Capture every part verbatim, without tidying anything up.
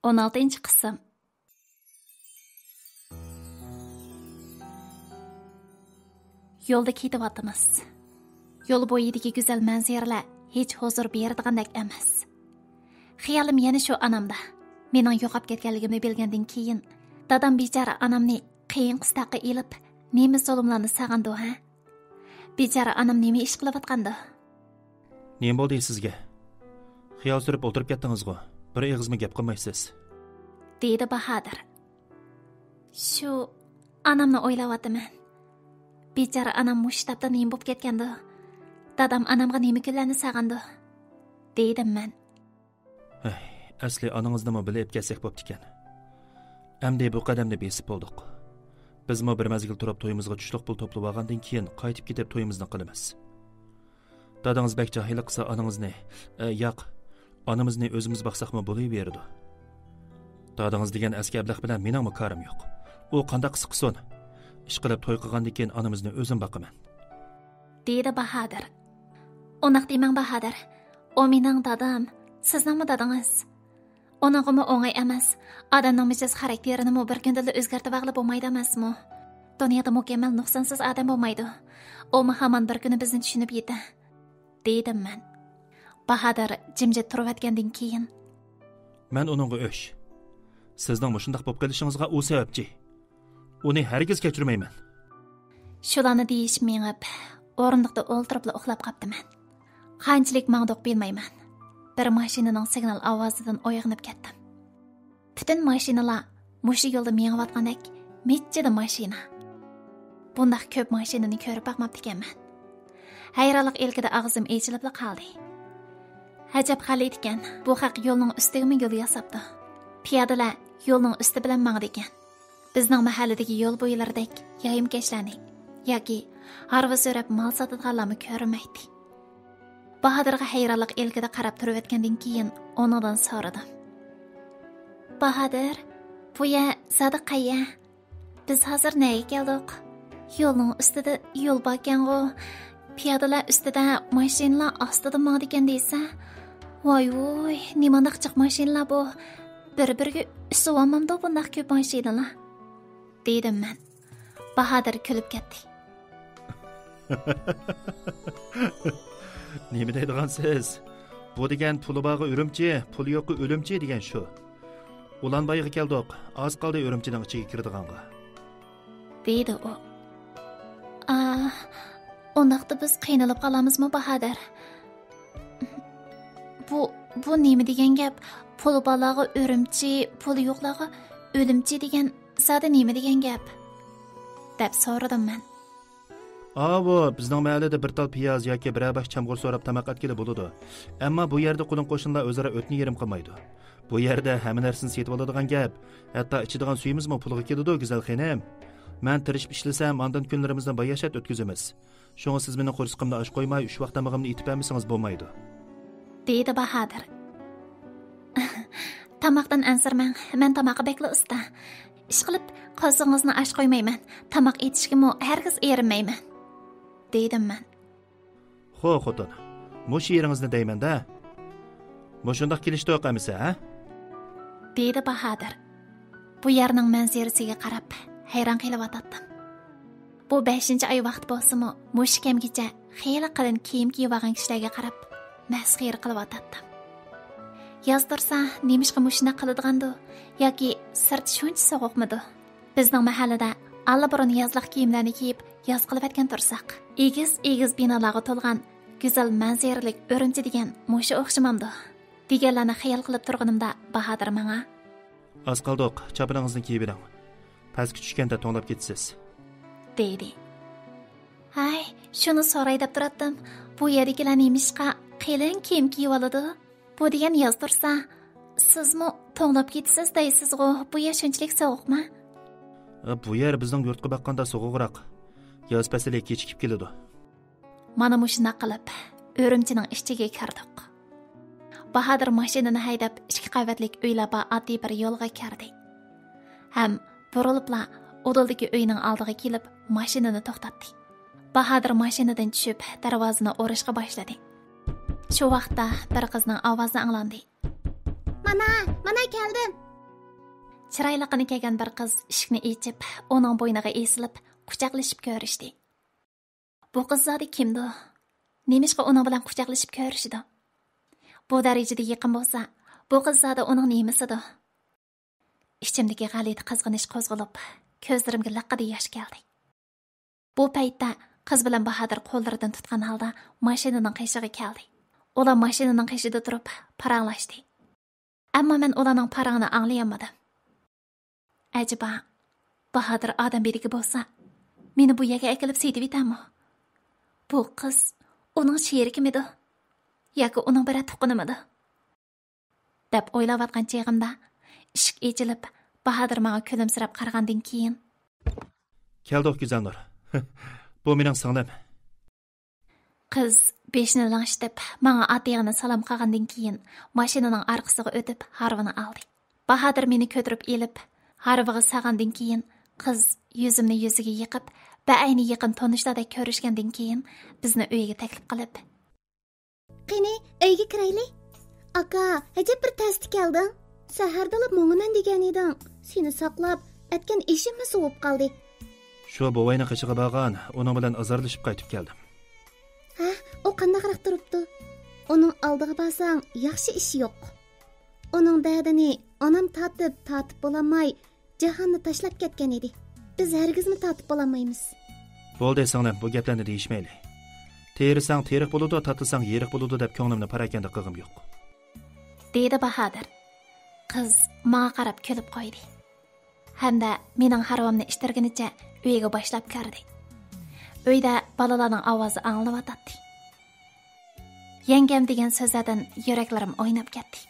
ئون ئالتىنچى قىسىم. يولدا كېتىۋاتىمىز. يول بويىدىكى گۈزەل مەنزىرىلەر ھېچ ھۇزۇر بېرىدىغاندەك ئەمەس. خىيالىم يەنە شۇ ئانامدا. مېنىڭ يوقاپ كەتكەنلىكىمنى بىلگەندىن كېيىن، دادام بىچارە ئانامنى قېيىن قىستاققا ئېلىپ، نېمە زۇلۇملارنى ساغىندۇ، ھە؟ بىچارە ئانام نېمە ئىش قىلىۋاتقاندۇ؟ نېمە بولدى سىزگە؟ خىيال سۈرۈپ ئولتۇرۇپ كەتتىڭىزغۇ؟ بىر ئېغىزمۇ گەپ قىلمايسىز. دېدى باھادىر. شۇ ئانامنى ئويلاۋاتىمەن. بىچارە ئانام مۇشۇ تاپتا نېمە بولۇپ كەتكەندۇ؟ دادام ئانامغا نېمە كۈنلەرنى ساغىندۇ؟ دېدىم مەن. ھەي، ئەسلى ئانىڭىزنىمۇ بىللە ئېلىپ كەتسەك بوپتىكەن. ئەمدى بۇ قەدەمنى بېسىپ بولدۇق. بىزمۇ بىر مەزگىل تۇرۇپ تويىمىزغا چۈشلۈك پۇل توپلىۋالغاندىن كېيىن قايتىپ كېتىپ تويىمىزنى قىلىمىز. دادىڭىز بەك جاھىللىق قىلسا ئانىڭىزنى، ئە، ياق، ئانىمىزنى ئۆزىمىز باقساقمۇ بولۇۋېرىدۇ. دادىڭىز دېگەن ئەسكى ئەبلەخ بىلەن مېنىڭمۇ كارىم يوق. ئۇ قانداق قىلسا قىلسۇن. ئىشقىلىپ توي قىلغاندىن كېيىن ئانىمىزنى ئۆزۈم باقىمەن. دېدى باھادىر. ئۇنداق دېمەڭ باھادىر. ئۇ مېنىڭ دادام، سىزنىڭمۇ دادىڭىز. ئۇنىڭغىمۇ ئوڭاي ئەمەس. ئادەمنىڭ مىجەز خاراكتېرىنىمۇ بىر كۈندىلا ئۆزگەرتىۋالغىلى بولمايدۇ ئەمەسمۇ؟ دۇنيادا مۇكەممەل نۇقسانسىز ئادەم بولمايدۇ. ئۇمۇ ھامان بىر كۈنى بىزنى چۈشىنىپ يېتە. دېدىم مەن. باھادىر جىمجىت تۇرۇۋەتكەندىن كېيىن. مەن ئۇنىڭغا ئۆچ. سىزنىڭ مۇشۇنداق بولۇپ قېلىشىڭىزغا ئۇ سەۋەبچى. ئۇنى ھەرگىز كەچۈرمەيمەن. شۇلارنى دېيىشىپ مېڭىپ، ئورۇندۇقتا ئولتۇرۇپلا ئۇخلاپ قاپتىمەن. قانچىلىك ماڭدۇق بىلمەيمەن. بىر ماشىنىنىڭ سىگنال ئاۋازىدىن ئويغىنىپ كەتتىم. پۈتۈن ماشىنىلار مۇشۇ يولدا مېڭىۋاتقاندەك مىچچىدە ماشىنا. بۇنداق كۆپ ماشىنىنى كۆرۈپ باقماپتىكەنمەن. ھەيرانلىق ئىلكىدە ئاغزىم ئېچىلىپلا قالدى. ئەجەب غەلىتىكەن، بۇ خەق يولنىڭ ئۈستىگىمۇ يول ياساپتۇ. پىيادىلەر يولنىڭ ئۈستى بىلەن ماڭىدىكەن. بىزنىڭ مەھەللىدىكى يول بويلىرىدەك يايمىكەشلەرنى ياكى ھارۋا سۆرەپ مال ساتىدىغانلارمۇ كۆرۈنمەيتتى. باھادىرغا ھەيرانلىق ئىلكىدە قاراپ تۇرۇۋەتكەندىن كېيىن ئۇنىڭدىن سورىدىم. باھادىر، بۇ يەر زادى قەيەر؟ بىز ھازىر نەگە كەلدۇق؟ يولنىڭ ئۈستىدە يول باركەنغۇ؟ پىيادىلەر ئۈستىدە، ماشىنىلار ئاستىدا ماڭىدىكەن دېسە. ۋاي ۋۇي، نېمانداق جىق ماشىنىلار بۇ؟ بىر-بىرىگە ئۈسۈۋالمامدۇ بۇنداق كۆپ ماشىنىلار؟ دېدىم مەن. باھادىر كۈلۈپ كەتتى. نېمە دەيدىغانسىز؟ بۇ دېگەن پۇلى بارغا ئۈرۈمچى، پۇلى يوققا ئۆلۈمچى دېگەن شۇ. ئۇلانبايغا كەلدۇق، ئاز قالدى ئۈرۈمچىنىڭ ئىچىگە كىرىدىغانغا. دېدى ئۇ. ئا، ئۇنداقتا بىز قىينىلىپ قالامىزمۇ، باھادىر؟ بۇ، بۇ نېمە دېگەن گەپ؟ پۇلى بارلارغا ئۈرۈمچى، پۇلى يوقلارغا ئۆلۈمچى دېگەن زادى نېمە دېگەن گەپ؟ دەپ سورىدىم مەن. ئاۋۇ، بىزنىڭ مەھەللىدە بىر تال پىياز ياكى بىرەر باش چامغۇر سوراپ تاماق ئەتكىلى بولىدۇ. ئەمما بۇ يەردە قولۇم قوشنىلار ئۆزئارا ئۆتنە يېرىم قىلمايدۇ. بۇ يەردە ھەممە نەرسىنى سېتىۋالىدىغان گەپ. ھەتتا ئىچىدىغان سۈيىمىزمۇ پۇلغا كېلىدۇ، گۈزەل خېنىم. مەن تىرىشىپ ئىشلىسەم، ئاندىن كۈنلىرىمىزنى باياشات ئۆتكۈزىمىز. شۇڭا سىز مېنىڭ قورسىقىمنى ئاچ قويماي، ئۈچ ۋاق تامىقىمنى ئېتىپ بەرمىسىڭىز بولمايدۇ. دېدى باھادىر. تاماقتىن ئەنسىرىمەڭ، مەن تاماققا بەكلا ئۇستا. ئىشقىلىپ، قورسىقىڭىزنى ئاچ قويمايمەن، تاماق ئېتىشكىمۇ ھەرگىز ئېرىنمەيمەن، دېدىم مەن. خو، خوتۇن، مۇشۇ يېرىڭىزنى دەيمەن-دە. مۇشۇنداق كېلىشتۇق ئەمىسە، ھە؟ دېدى باھادىر. بۇ يەرنىڭ مەنزىرىسىگە قاراپ، ھەيران قېلىۋاتاتتىم. بۇ بەشىنچى ئاي ۋاقتى بولسىمۇ، مۇشۇ كەمگىچە خېلى قېلىن كىيىم كىيىۋالغان كىشىلەرگە قاراپ، مەسخىرە قىلىۋاتاتتىم. ياز تۇرسا، نېمىشقا مۇشۇنداق قىلىدىغاندۇ؟ ياكى سىرتى شۇنچە سوغۇقمىدۇ؟ بىزنىڭ مەھەللىدە ئاللىبۇرۇن يازلىق كىيىملەرنى كىيىپ، ياز قىلىۋەتكەن تۇرساق، ئېگىز-ئېگىز بىنالارغا تولغان گۈزەل مەنزىرىلىك ئۈرۈمچى دېگەن مۇشۇ ئوخشىمامدۇ؟ دېگەنلەرنى خىيال قىلىپ تۇرغىنىمدا، باھادىر ماڭا. ئاز قالدۇق، چاپىنىڭىزنى كىيىۋېلىڭ. پەسكە چۈشكەندە توڭلاپ كېتىسىز. دېدى. ھەي، شۇنى سوراي دەپ تۇراتتىم. بۇ يەردىكىلەر نېمىشقا قېلىن كىيىم كىيىۋالىدۇ؟ بۇ دېگەن ياز تۇرسا، سىزمۇ توڭلاپ كېتىسىز دەيسىزغۇ، بۇ يەر شۇنچىلىك سوغۇقما؟ بۇ يەر بىزنىڭ يۇرتقا باققاندا سوغۇقراق. ياز پەسلى كېچىكىپ كېلىدۇ. مانا مۇشۇنداق قىلىپ، ئۈرۈمچىنىڭ ئىچىگە كىردۇق. باھادىر ماشىنىنى ھەيدەپ، ئىككى قەۋەتلىك ئۆيلەر بار ئاددىي بىر يولغا كىردى. ھەم بۇرۇلۇپلا ئۇدۇلدىكى ئۆينىڭ ئالدىغا كېلىپ، ماشىنىنى توختاتتى. باھادىر ماشىنىدىن چۈشۈپ، دەرۋازىنى ئۇرۇشقا باشلىدى. شۇ ۋاقىتتا بىر قىزنىڭ ئاۋازى ئاڭلاندى. مانا، مانا كەلدىم. چىرايلىقىنى كىيگەن بىر قىز ئىشىكنى ئېچىپ، ئۇنىڭ بوينىغا ئېسىلىپ، قۇچاقلىشىپ كۆرۈشتى. بۇ قىز زادى كىمدۇ؟ نېمىشقا ئۇنىڭ بىلەن قۇچاقلىشىپ كۆرۈشىدۇ؟ بۇ دەرىجىدە يېقىن بولسا، بۇ قىز زادى ئۇنىڭ نېمىسىدۇ؟ ئىچىمدىكى غەلىتە قىزغىنىش قوزغىلىپ، كۆزلىرىمگە لىققىدە ياش كەلدى. بۇ پەيتتە قىز بىلەن باھادىر قوللىرىدىن تۇتقان ھالدا ماشىنىنىڭ قېشىغا كەلدى. ئۇلار ماشىنىنىڭ قېشىدا تۇرۇپ پاراڭلاشتى. ئەمما مەن ئۇلارنىڭ پاراڭىنى ئاڭلىيالمىدىم. ئەجەبا، باھادىر ئادەم بېدىكى بولسا، مېنى بۇ يەرگە ئەكېلىپ سېتىۋېتەرمۇ؟ بۇ قىز ئۇنىڭ شېرىكىمىدۇ؟ ياكى ئۇنىڭ بىرەر تۇغقىنىمىدۇ؟ دەپ ئويلاۋاتقان چېغىمدا، ئىشىك ئېچىلىپ، باھادىر ماڭا كۈلۈمسىرەپ قارىغاندىن كېيىن، كەلدۇق، گۈزەلنۇر. بۇ مېنىڭ سىڭلىم. قىز بېشىنى لىڭشىتىپ، ماڭا ئاتىيانە سالام قىلغاندىن كېيىن، ماشىنىنىڭ ئارقىسىغا ئۆتۈپ، ھارۋىنى ئالدى. باھادىر مېنى كۆتۈرۈپ ئېلىپ، ھارۋىغا سالغاندىن كېيىن، قىز يۈزۈمنى يۈزىگە يېقىپ، بەئەينى يېقىن تونۇشلاردەك كۆرۈشكەندىن كېيىن، بىزنى ئۆيىگە تەكلىپ قىلىپ، قېنى، ئۆيگە كىرەيلى. ئاكا، ئەجەب بىر تەستە كەلدىڭ. سەھەردىلا ماڭىمەن دېگەن ئىدىڭ. سېنى ساقلاپ، ئەتكەن ئېشىممۇ سوۋۇپ قالدى. شۇ بوۋاينىڭ قېشىغا بارغان، ئۇنىڭ بىلەن ئازارلىشىپ قايتىپ كەلدىم. ھە، ئۇ قانداقراق تۇرۇپتۇ؟ ئۇنىڭ ئالدىغا بارساڭ، ياخشى ئىش يوق. ئۇنىڭ دەردىنى ئانام تارتىپ، تارتىپ بولالماي، جاھاننى تاشلاپ كەتكەن ئىدى. بىز ھەرگىزمۇ تارتىپ بولالمايمىز. بولدى، سىڭلىم، بۇ گەپلەرنى دېيىشمەيلى. تېرىساڭ تېرىق بولىدۇ، تاتلىساڭ يېرىق بولىدۇ دەپ كۆڭلۈمنى پاراكەندە قىلغۇم يوق. دېدى باھادىر. قىز ماڭا قاراپ كۈلۈپ قويدى. ھەمدە مېنىڭ ھارۋامنى ئىتتىرگىنىچە ئۆيگە باشلاپ كىردى. ئۆيدە بالىلارنىڭ ئاۋازى ئاڭلىنىۋاتاتتى. يەڭگەم دېگەن سۆزلەردىن يۈرەكلىرىم ئويناپ كەتتى.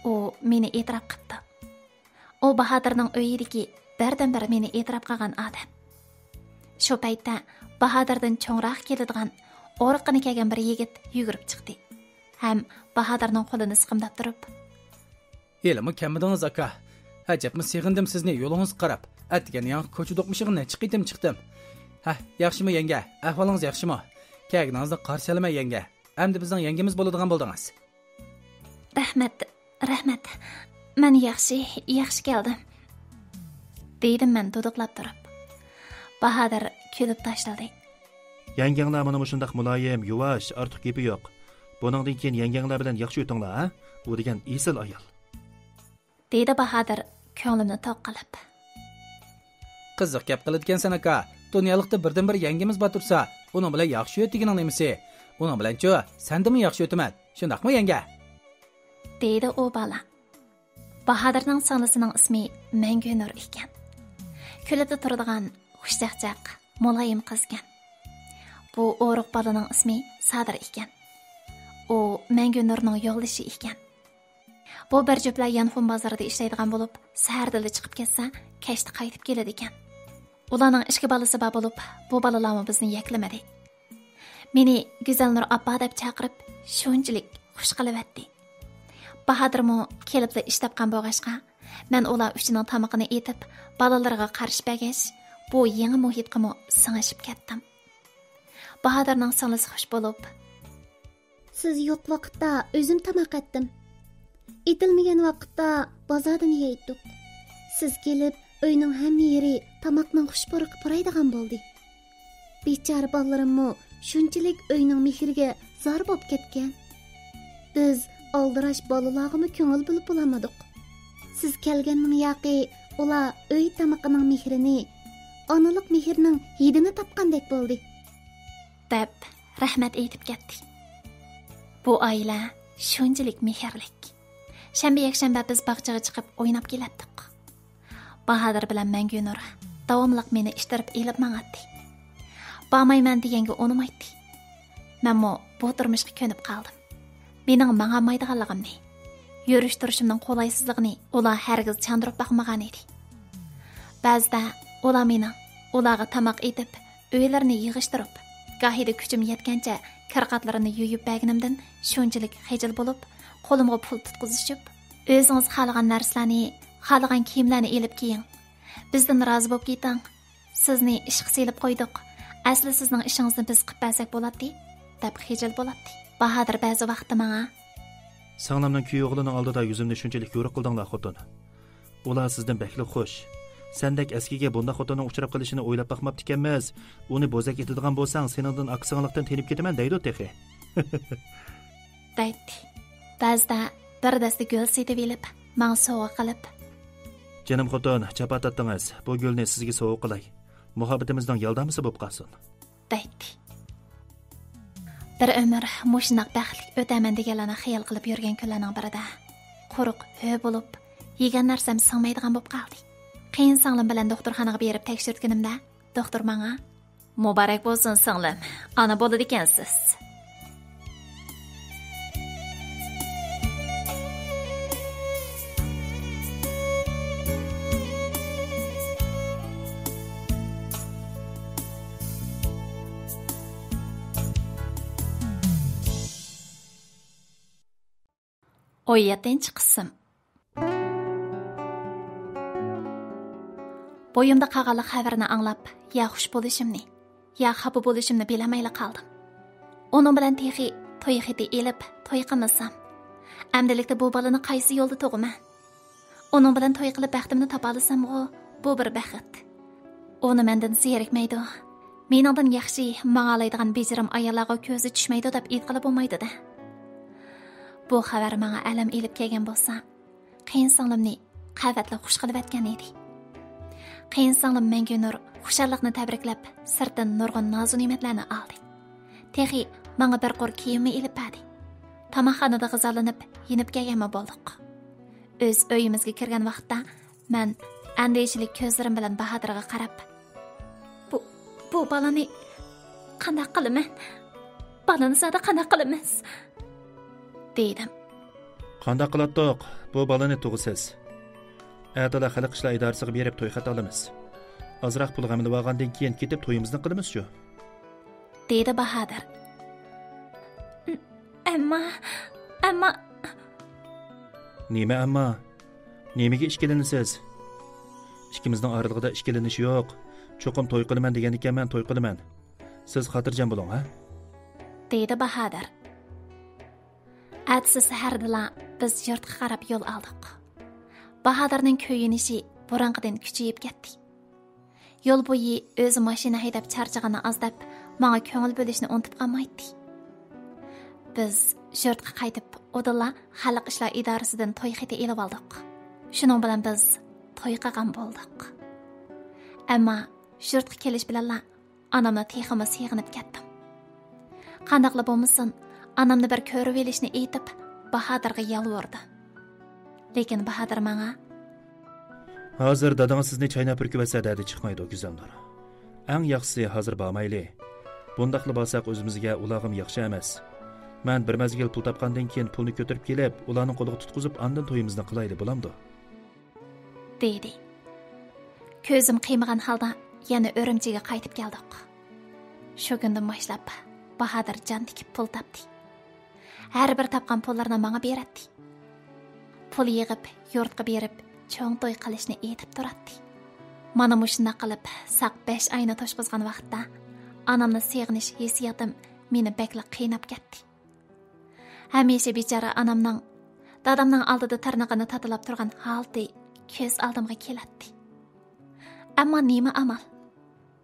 ئۇ مېنى ئېتىراپ قىپتۇ. ئۇ باھادىرنىڭ ئۆيىدىكى بىردىنبىر مېنى ئېتىراپ قىلغان ئادەم. شۇ پەيتتە باھادىردىن چوڭراق كېلىدىغان ئورۇققىنى كىيگەن بىر يىگىت يۈگۈرۈپ چىقتى ھەم باھادىرنىڭ قولىنى سىقىمداپ تۇرۇپ، ھېلىمۇ كەلمىدىڭىز، ئاكا. ئەجەبمۇ سېغىندىم سىزنى يولىڭىزغا قاراپ. ئەتىگەن ياڭاق كوچا دوقمۇشىغا نەچچە قېتىم چىقتىم. ھە، ياخشىمۇ يەڭگە؟ ئەھۋالىڭىز ياخشىمۇ؟ كەلگىنىڭىزدىن قارشى ئالىمەن يەڭگە. ئەمدى بىزنىڭ يەڭگىمىز بولىدىغان بولدىڭىز. رەھمەت، رەھمەت. مەن ياخشى، ياخشى كەلدىم. دېدىم مەن دۇدۇقلاپ تۇرۇپ. باھادىر كۈلۈپ تاشلىدى. يەڭگەڭلار مانا مۇشۇنداق مۇلايىم، يۇۋاش، ئارتۇق گېپى يوق. بۇنىڭدىن كېيىن يەڭگەڭلار بىلەن ياخشى ئۆتۈڭلار، ھە؟ ئۇ دېگەن ئېسىل ئايال. دېدى باھادىر كۆڭلۈمنى توق قىلىپ. قىزىق گەپ قىلىدىكەنسەن، ئاكا. دۇنيالىقتا بىردىنبىر يەڭگىمىز بار تۇرسا، ئۇنىڭ بىلەن ياخشى ئۆت دېگىنىڭ نېمىسى؟ ئۇنىڭ بىلەنچۇ، سەندىنمۇ ياخشى ئۆتىمەن. شۇنداقمۇ، يەڭگە؟ دېدى ئۇ بالا. باھادىرنىڭ سىڭلىسىنىڭ ئىسمى مەڭگۈنۇر ئىكەن. كۈلۈپلا تۇرىدىغان، خۇشچاقچاق، مۇلايىم قىزكەن. بۇ ئورۇق بالىنىڭ ئىسمى سادىر ئىكەن. ئۇ مەڭگۈنۇرنىڭ يولدىشى ئىكەن. بۇ بىر جۈپلەر يانفون بازىرىدا ئىشلەيدىغان بولۇپ، سەھەردىلا چىقىپ كەتسە، كەچتە قايتىپ كېلىدىكەن. ئۇلارنىڭ ئىككى بالىسى بار بولۇپ، بۇ بالىلارمۇ بىزنى يەكلىمىدى. مېنى گۈزەلنۇر ئاپا دەپ چاقىرىپ، شۇنچىلىك خۇش قىلىۋەتتى. باھادىرمۇ كېلىپلا ئىش تاپقان بولغاچقا، مەن ئۇلار ئۈچىنىڭ تامىقىنى ئېتىپ، بالىلىرىغا قارىشىپ بەرگەچ، بۇ يېڭى مۇھىتقىمۇ سىڭىشىپ كەتتىم. باھادىرنىڭ سىڭلىسى خۇش بولۇپ، سىز يوق ۋاقىتتا ئۆزۈم تاماق ئەتتىم. ئېتىلمىگەن ۋاقىتتا بازاردىن يەيتتۇق. سىز كېلىپ، ئۆينىڭ ھەممە يېرى تاماقنىڭ خۇش پۇرىقى پۇرايدىغان بولدى. بىچارە بالىلىرىممۇ شۇنچىلىك ئۆينىڭ مېھرىگە زار بولۇپ كەتكەن. بىز ئالدىراش بالىلارغىمۇ كۆڭۈل بۆلۈپ بولالمىدۇق. سىز كەلگەننىڭ ياقى ئۇلار ئۆي تامىقىنىڭ مېھرىنى، ئانىلىق مېھرىنىڭ ھىدىنى تاپقاندەك بولدى. دەپ رەھمەت ئېيتىپ كەتتى. بۇ ئائىلە شۇنچىلىك مېھىرلىك. شەنبە، يەكشەنبە بىز باغچىغا چىقىپ ئويناپ كېلەتتۇق. باھادىر بىلەن مەڭگۈنۇر داۋاملىق مېنى ئىتتىرىپ ئېلىپ ماڭاتتى. بارمايمەن دېگەنگە ئۇنىمايتتى. مەنمۇ بۇ تۇرمۇشقا كۆنۈپ قالدىم. مېنىڭ ماڭالمايدىغانلىقىمنى، يۈرۈش تۇرۇشۇمنىڭ قولايسىزلىقىنى ئۇلار ھەرگىز چاندۇرۇپ باقمىغان ئىدى. بەزىدە ئۇلار مېنىڭ ئۇلارغا تاماق ئېتىپ، ئۆيلىرىنى يىغىشتۇرۇپ، گاھىدا كۈچۈم يەتكەنچە كىرقاتلىرىنى يۇيۇپ بەرگىنىمدىن شۇنچىلىك خىجىل بولۇپ، قولۇمغا پۇل تۇتقۇزۇشۇپ، «ئۆزىڭىز خالىغان نەرسىلەرنى، خالىغان كىيىملەرنى ئېلىپ كىيىڭ. بىزدىن رازى بولۇپ كېتىڭ. سىزنى ئىشقا سېلىپ قويدۇق. ئەسلى سىزنىڭ ئىشىڭىزنى بىز قىلىپ بەرسەك بولاتتى» دەپ خىجىل بولاتتى. باھادىر بەزى ۋاقىتتا ماڭا، سىڭلىمنىڭ كۈيئوغلىنىڭ ئالدىدا يۈزۈمنى شۇنچىلىك يورۇق قىلدىڭلار، خوتۇن. ئۇلار سىزدىن بەكلا خۇش. سەندەك ئەسكىگە بۇنداق خوتۇننىڭ ئۇچراپ قېلىشىنى ئويلاپ باقماپتىكەنمىز. ئۇنى بوزەك ئېتىدىغان بولساڭ، سېنىڭدىن ئاكا-سىڭىللىقتىن تېنىپ كېتىمەن دەيدۇ تېخى. دەيتتى. بەزىدە بىر دەستە گۈل سېتىۋېلىپ، ماڭا سوۋغا قىلىپ. جېنىم خوتۇن، جاپا تارتتىڭىز. بۇ گۈلنى سىزگە سوۋغا قىلاي. مۇھەببىتىمىزنىڭ يالدامىسى بولۇپ قالسۇن. دەيتتى. بىر ئۆمۈر مۇشۇنداق بەختلىك ئۆتەمەن دېگەنلەرنى خىيال قىلىپ يۈرگەن كۈنلەرنىڭ بىرىدە، قۇرۇق ھۆ بولۇپ، يېگەن نەرسەم سىڭمەيدىغان بولۇپ قالدى. قېيىنسىڭلىم بىلەن دوختۇرخانىغا بېرىپ تەكشۈرتكىنىمدە، دوختۇر ماڭا، مۇبارەك بولسۇن، سىڭلىم، ئانا بولىدىكەنسىز. ئون يەتتىنچى قىسىم. بوينۇمدا قالغانلىق خەۋىرىنى ئاڭلاپ، يا خۇش بولۇشۇمنى، يا خاپا بولۇشۇمنى بىلەلمەيلا قالدىم. ئۇنىڭ بىلەن تېخى توي خېتى ئېلىپ، توي قىلمىسام، ئەمدىلىكتە بۇ بالىنى قايسى يولدا تۇغىمەن؟ ئۇنىڭ بىلەن توي قىلىپ بەختىمنى تاپالىسامغۇ، بۇ بىر بەخت. ئۇنى مەندىن زېرىكمەيدۇ، مېنىڭدىن ياخشى ماڭالايدىغان بېجىرىم ئاياللارغا كۆزى چۈشمەيدۇ دەپ ئېيتقىلى بولمايدۇ-دە. بۇ خەۋەر ماڭا ئەلەم ئېلىپ كەلگەن بولسا، قېيىنسىڭلىمنى قەۋەتلا خۇش قىلىۋەتكەن ئىدى. قېيىنسىڭلىم مەڭگۈنۇر خۇشاللىقنى تەبرىكلەپ، سىرتتىن نۇرغۇن نازۇ نېمەتلەرنى ئالدى. تېخى ماڭا بىر قۇر كىيىممۇ ئېلىپ بەردى. تاماقخانىدا غىزالىنىپ، يېنىپ كەلگەنمۇ بولدۇق. ئۆز ئۆيىمىزگە كىرگەن ۋاقىتتا، مەن ئەندىشىلىك كۆزلىرىم بىلەن باھادىرغا قاراپ، بۇ، بۇ بالىنى قانداق قىلىمەن؟ بالىنى زادى قانداق قىلىمىز؟ دېدىم. قانداق قىلاتتۇق؟ بۇ بالىنى تۇغىسىز. ئەتىلا خەلق ئىشلار ئىدارىسىگە بېرىپ توي خەت ئالىمىز. ئازراق پۇل غەملىۋالغاندىن كېيىن كېتىپ تويىمىزنى قىلىمىزچۇ؟ دېدى باھادىر. ئەمما، ئەمما. نېمە ئەمما؟ نېمىگە ئىككىلىنىسىز؟ ئىككىمىزنىڭ ئارىلىقىدا ئىككىلىنىش يوق. چوقۇم توي قىلىمەن دېگەندىكەنمەن، توي قىلىمەن. سىز خاتىرجەم بولۇڭ، ھە؟ دېدى باھادىر. ئەتىسى سەھەردىلا بىز يۇرتقا قاراپ يول ئالدۇق. باھادىرنىڭ كۆيۈنۈشى بۇرۇنقىدىن كۈچىيىپ كەتتى. يول بويى ئۆزى ماشىنا ھەيدەپ چارچىغىنى ئاز دەپ، ماڭا كۆڭۈل بۆلۈشنى ئۇنتۇپ قالمايتتى. بىز يۇرتقا قايتىپ، ئۇدۇللا خەلق ئىشلار ئىدارىسىدىن توي خېتى ئېلىۋالدۇق. شۇنىڭ بىلەن بىز توي قىلغان بولدۇق. ئەمما يۇرتقا كېلىش بىلەنلا ئانامنى تېخىمۇ سېغىنىپ كەتتىم. قانداقلا بولمىسۇن، ئانامنى بىر كۆرۈۋېلىشنى ئېيتىپ، باھادىرغا يالۋۇردۇم. لېكىن باھادىر ماڭا، ھازىر دادىڭىز سىزنى چايناپ پۈركۈۋەتسە دەردى چىقمايدۇ، گۈزەلنۇر. ئەڭ ياخشىسى ھازىر بارمايلى. بۇنداقلا بارساق ئۆزىمىزگە ئۇلارغىمۇ ياخشى ئەمەس. مەن بىر مەزگىل پۇل تاپقاندىن كېيىن پۇلنى كۆتۈرۈپ كېلىپ، ئۇلارنىڭ قولىغا تۇتقۇزۇپ ئاندىن تويىمىزنى قىلايلى، بولامدۇ؟ دېدى. كۆزۈم قىيمىغان ھالدا يەنە ئۈرۈمچىگە قايتىپ كەلدۇق. شۇ كۈندىن باشلاپ باھادىر جان تىكىپ پۇل تاپتى. ھەر بىر تاپقان پۇللىرىنى ماڭا بېرەتتى. پۇل يىغىپ، يۇرتقا بېرىپ، چوڭ توي قىلىشنى ئېيتىپ تۇراتتى. مانا مۇشۇنداق قىلىپ، ساق بەش ئاينى توشقۇزغان ۋاقىتتا، ئانامنى سېغىنىش ھېسسىياتىم مېنى بەكلا قىيناپ كەتتى. ھەمىشە بىچارە ئانامنىڭ، دادامنىڭ ئالدىدا تىرنىقىنى تاتىلاپ تۇرغان ھالىتى كۆز ئالدىمغا كېلەتتى. ئەمما نېمە ئامال؟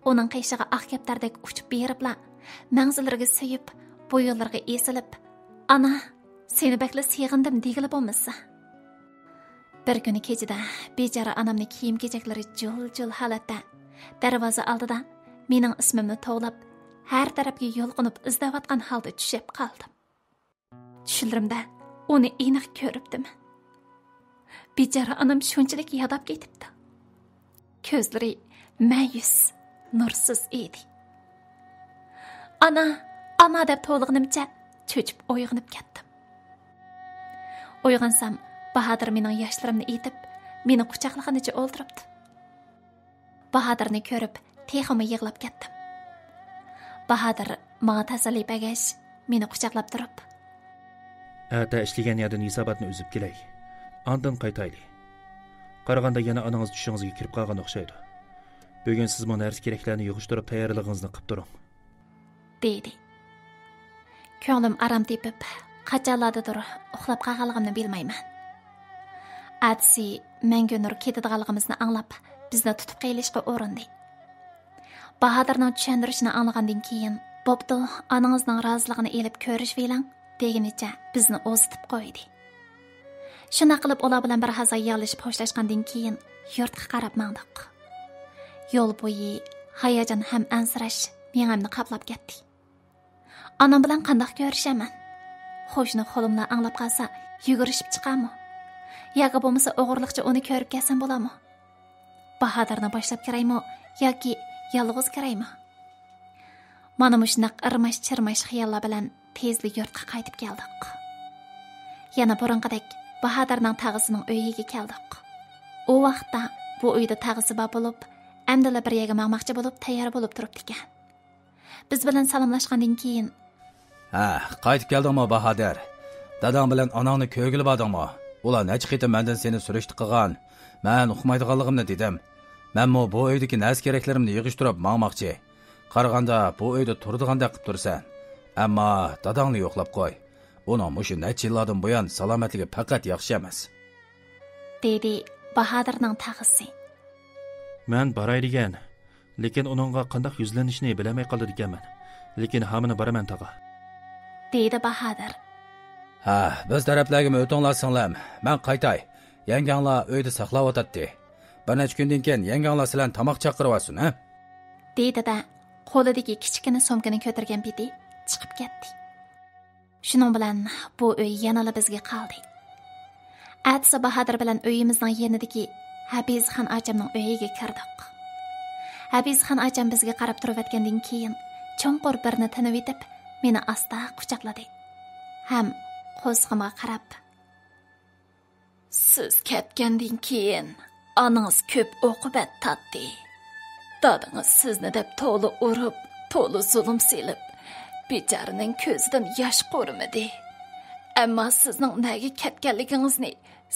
ئۇنىڭ قېشىغا ئاق كەپتەردەك ئۇچۇپ بېرىپلا، مەڭزىلىرىگە سۆيۈپ، بويۇنلىرىغا ئېسىلىپ، «ئانا، سېنى بەكلا سېغىندىم» دېگىلى بولمىسا. بىر كۈنى كېچىدە بىچارە ئانامنى كىيىم-كېچەكلىرى جۇل-جۇل ھالەتتە، دەرۋازا ئالدىدا مېنىڭ ئىسمىمنى توۋلاپ، ھەر تەرەپكە يۇلقۇنۇپ ئىزدەۋاتقان ھالدا چۈشەپ قالدىم. چۈشلىرىمدە ئۇنى ئېنىق كۆرۈپتىمەن. بىچارە ئانام شۇنچىلىك ياداپ كېتىپتۇ. كۆزلىرى مەيۈس، نۇرسىز ئىدى. «ئانا، ئانا» دەپ توۋلىغىنىمچە چۆچۈپ ئويغىنىپ كەتتىم. ئويغانسام، باھادىر مېنىڭ ياشلىرىمنى ئېتىپ، مېنى قۇچاقلىغىنىچە ئولتۇرۇپتۇ. باھادىرنى كۆرۈپ، تېخىمۇ يىغلاپ كەتتىم. باھادىر ماڭا تەسەللى بەرگەچ، مېنى قۇچاقلاپ تۇرۇپ، «ئەتە ئىشلىگەن يەردىن ھېساباتنى ئۈزۈپ كېلەي. ئاندىن قايتايلى. قارىغاندا يەنە ئانىڭىز چۈشىڭىزگە كىرىپ قالغان ئوخشايدۇ. بۈگۈن سىزمۇ نەرسە-كېرەكلەرنى يىغىشتۇرۇپ تەييارلىقىڭىزنى قىپ تۇرۇڭ.» دېدى. كۆڭلۈم ئارام تېپىپ، قاچانلاردىدۇر ئۇخلاپ قالغانلىقىمنى بىلمەيمەن. ئەتىسى مەڭگۈنۇر كېتىدىغانلىقىمىزنى ئاڭلاپ، بىزنى تۇتۇپ قېلىشقا ئۇرۇندى. باھادىرنىڭ چۈشەندۈرۈشىنى ئاڭلىغاندىن كېيىن، بوپتۇ، ئانىڭىزنىڭ رازىلىقىنى ئېلىپ كۆرۈشۈۋېلىڭ، دېگىنىچە بىزنى ئۇزىتىپ قويدى. شۇنداق قىلىپ ئۇلار بىلەن بىر ھازا يالىشىپ خوشلاشقاندىن كېيىن يۇرتقا قاراپ ماڭدۇق. يول بويى ھاياجان ھەم ئەنسىرەش مېڭەمنى قاپلاپ كەتتى. ئانام بىلەن قانداق كۆرۈشەمەن؟ خوشنا خولۇملار ئاڭلاپ قالسا يۈگۈرۈشۈپ چىقارمۇ؟ ياكى بولمىسا ئوغرىلىقچە ئۇنى كۆرۈپ كەلسەم بولامۇ؟ باھادىرنى باشلاپ كىرەيمۇ ياكى يالغۇز كىرەيمۇ؟ مانا مۇشۇنداق ئىرماش-چىرماش خىياللار بىلەن تېزلا يۇرتقا قايتىپ كەلدۇق. يەنە بۇرۇنقىدەك باھادىرنىڭ تاغىسىنىڭ ئۆيىگە كەلدۇق. ئۇ ۋاقىتتا بۇ ئۆيدە تاغىسى بار بولۇپ، ئەمدىلا بىر يەرگە ماڭماقچى بولۇپ تەييار بولۇپ تۇرۇپتىكەن. بىز بىلەن سالاملاشقاندىن كېيىن، ھە، قايتىپ كەلدىڭمۇ، باھادىر؟ داداڭ بىلەن ئاناڭنى كۆرگىلى باردىڭمۇ؟ ئۇلار نەچچە قېتىم مەندىن سېنى سۈرۈشتە قىلغان. مەن ئۇقمايدىغانلىقىمنى دېدىم. مەنمۇ بۇ ئۆيدىكى نەرسە-كېرەكلىرىمنى يىغىشتۇرۇپ ماڭماقچى. قارىغاندا بۇ ئۆيدە تۇرىدىغاندەك قىپ تۇرىسەن. ئەمما داداڭنى يوقلاپ قوي. ئۇنىڭ مۇشۇ نەچچە يىللاردىن بۇيان سالامەتلىكى پەقەت ياخشى ئەمەس. دېدى باھادىرنىڭ تاغىسى. مەن باراي دېگەن، لېكىن ئۇنىڭغا قانداق يۈزلىنىشنى بىلەلمەي قالىدىكەنمەن. لېكىن ھامىنى بارىمەن، تاغا. دېدى باھادىر. ھە، بىز تەرەپلەرگىمۇ ئۆتۈڭلار، سىڭلىم. مەن قايتاي. يەڭگەڭلار ئۆيدە ساقلاۋاتاتتى. بىر نەچچە كۈندىن كېيىن يەڭگەڭلار سىلەرنى تاماق چاقىرىۋاتسۇن، ھە؟ دېدى-دە، قولىدىكى كىچىككىنە سومكىنى كۆتۈرگەن پېتى چىقىپ كەتتى. شۇنىڭ بىلەن بۇ ئۆي يەنىلا بىزگە قالدى. ئەتىسى باھادىر بىلەن ئۆيىمىزنىڭ يېنىدىكى ھەپىزخان ئاچامنىڭ ئۆيىگە كىردۇق. ھەپىزخان ئاچام بىزگە قاراپ تۇرۇۋەتكەندىن كېيىن، چوڭقۇر بىرنى تىنىۋېتىپ، مېنى ئاستا قۇچاقلىدى ھەم قورسىقىمغا قاراپ، سىز كەتكەندىن كېيىن ئانىڭىز كۆپ ئوقۇبەت تارتتى. دادىڭىز سىزنى دەپ تولا ئۇرۇپ، تولا زۇلۇم سېلىپ، بىچارىنىڭ كۆزىدىن ياش قۇرۇمىدى. ئەمما سىزنىڭ نەگە كەتكەنلىكىڭىزنى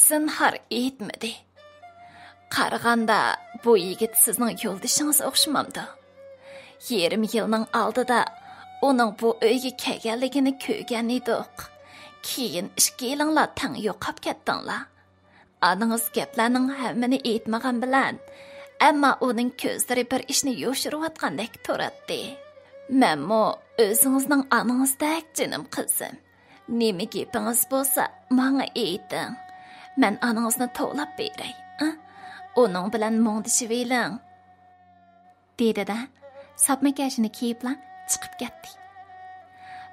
زىنھار ئېيتمىدى. قارىغاندا، بۇ يىگىت سىزنىڭ يولدىشىڭىز ئوخشىمامدۇ؟ يېرىم يىلنىڭ ئالدىدا ئۇنىڭ بۇ ئۆيگە كەلگەنلىكىنى كۆرگەن ئىدۇق. كېيىن ئىككىيلەڭلار تەڭ يوقاپ كەتتىڭلار. ئانىڭىز گەپلەرنىڭ ھەممىنى ئېيتمىغان بىلەن، ئەمما ئۇنىڭ كۆزلىرى بىر ئىشنى يوشۇرۇۋاتقاندەك تۇراتتى. مەنمۇ ئۆزىڭىزنىڭ ئانىڭىزدەك جېنىم قىزىم. نېمە گېپىڭىز بولسا، ماڭا ئېيتىڭ. مەن ئانىڭىزنى توۋلاپ بېرەي، ھە؟ ئۇنىڭ بىلەن مۇڭدىشىۋېلىڭ. دېدى-دە، ساپما كەشىنى كىيىپلا چىقىپ كەتتى.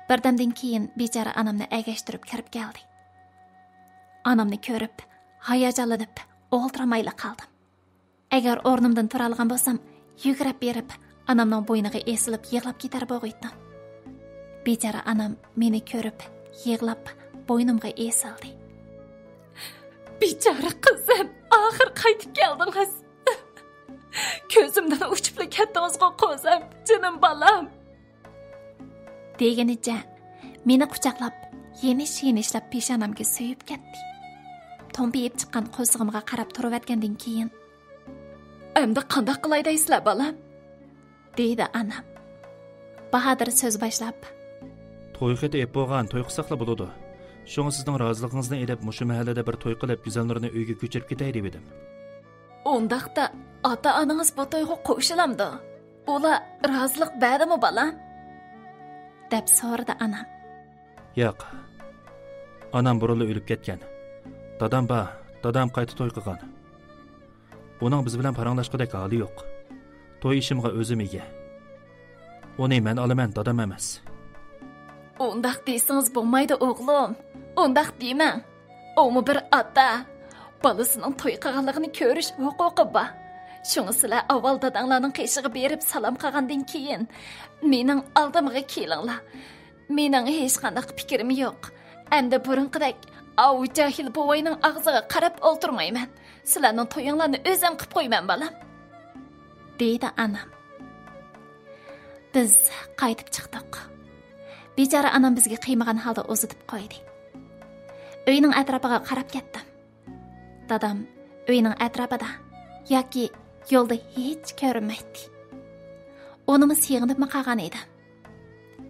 بىردەمدىن كېيىن بىچارە ئانامنى ئەگەشتۈرۈپ كىرىپ كەلدى. ئانامنى كۆرۈپ، ھاياجانلىنىپ ئولتۇرالمايلا قالدىم. ئەگەر ئورنۇمدىن تۇرالىغان بولسام، يۈگۈرۈپ بېرىپ، ئانامنىڭ بوينىغا ئېسىلىپ يىغلاپ كېتەر بولغىيتتىم. بىچارە ئانام مېنى كۆرۈپ، يىغلاپ، بوينۇمغا ئېسىلدى. بىچارە قىزىم، ئاخىر قايتىپ كەلدىڭىز. كۆزۈمدىن ئۇچۇپلا كەتتىڭىزغۇ، قوزام، جېنىم بالام. دېگىنىچە مېنى قۇچاقلاپ، يېنىش-يېنىشلاپ پېشانەمگە سۆيۈپ كەتتى. تومپىيىپ چىققان قورسىقىمغا قاراپ تۇرۇۋەتكەندىن كېيىن، ئەمدى قانداق قىلاي دەيسىلەر، بالام؟ دېدى ئانام. باھادىر سۆز باشلاپ، توي خېتى ئېلىپ بولغان، توي قىلساقلا بولىدۇ. شۇڭا سىزنىڭ رازىلىقىڭىزنى ئېلىپ، مۇشۇ مەھەللىدە بىر توي قىلىپ، گۈزەلنۇرنى ئۆيگە كۆچۈرۈپ كېتەي دېۋىدىم. ئۇنداقتا ئاتا-ئانىڭىز بۇ تويغا قوشۇلامدۇ؟ ئۇلار رازىلىق بەردىمۇ، بالام؟ دەپ سورىدى ئانام. ياق. ئانام بۇرۇنلا ئۆلۈپ كەتكەن. دادام بار، دادام قايتا توي قىلغان. ئۇنىڭ بىز بىلەن پاراڭلاشقۇدەك ھالى يوق. توي ئىشىمغا ئۆزۈم ئىگە. ئۇنى مەن ئالىمەن، دادام ئەمەس. ئۇنداق دېسىڭىز بولمايدۇ، ئوغلۇم. ئۇنداق دېمەڭ. ئۇمۇ بىر ئاتا. بالىسىنىڭ توي قىلغانلىقىنى كۆرۈش ھوقۇقى بار. شۇڭا سىلەر ئاۋۋال داداڭلارنىڭ قېشىغا بېرىپ سالام قىلغاندىن كېيىن، مېنىڭ ئالدىمغا كېلىڭلار. مېنىڭ ھېچقانداق پىكرىم يوق. ئەمدى بۇرۇنقىدەك ئاۋۇ جاھىل بوۋاينىڭ ئاغزىغا قاراپ ئولتۇرمايمەن. سىلەرنىڭ تويۇڭلارنى ئۆزۈم قىپ قويىمەن، بالام. دېدى ئانام. بىز قايتىپ چىقتۇق. بىچارە ئانام بىزگە قىيمىغان ھالدا ئۇزىتىپ قويدى. ئۆينىڭ ئەتراپىغا قاراپ كەتتىم. دادام ئۆينىڭ ئەتراپىدا ياكى يولدا ھېچ كۆرۈنمەيتتى. ئۇنىمۇ سېغىنىپمۇ قالغان ئىدىم.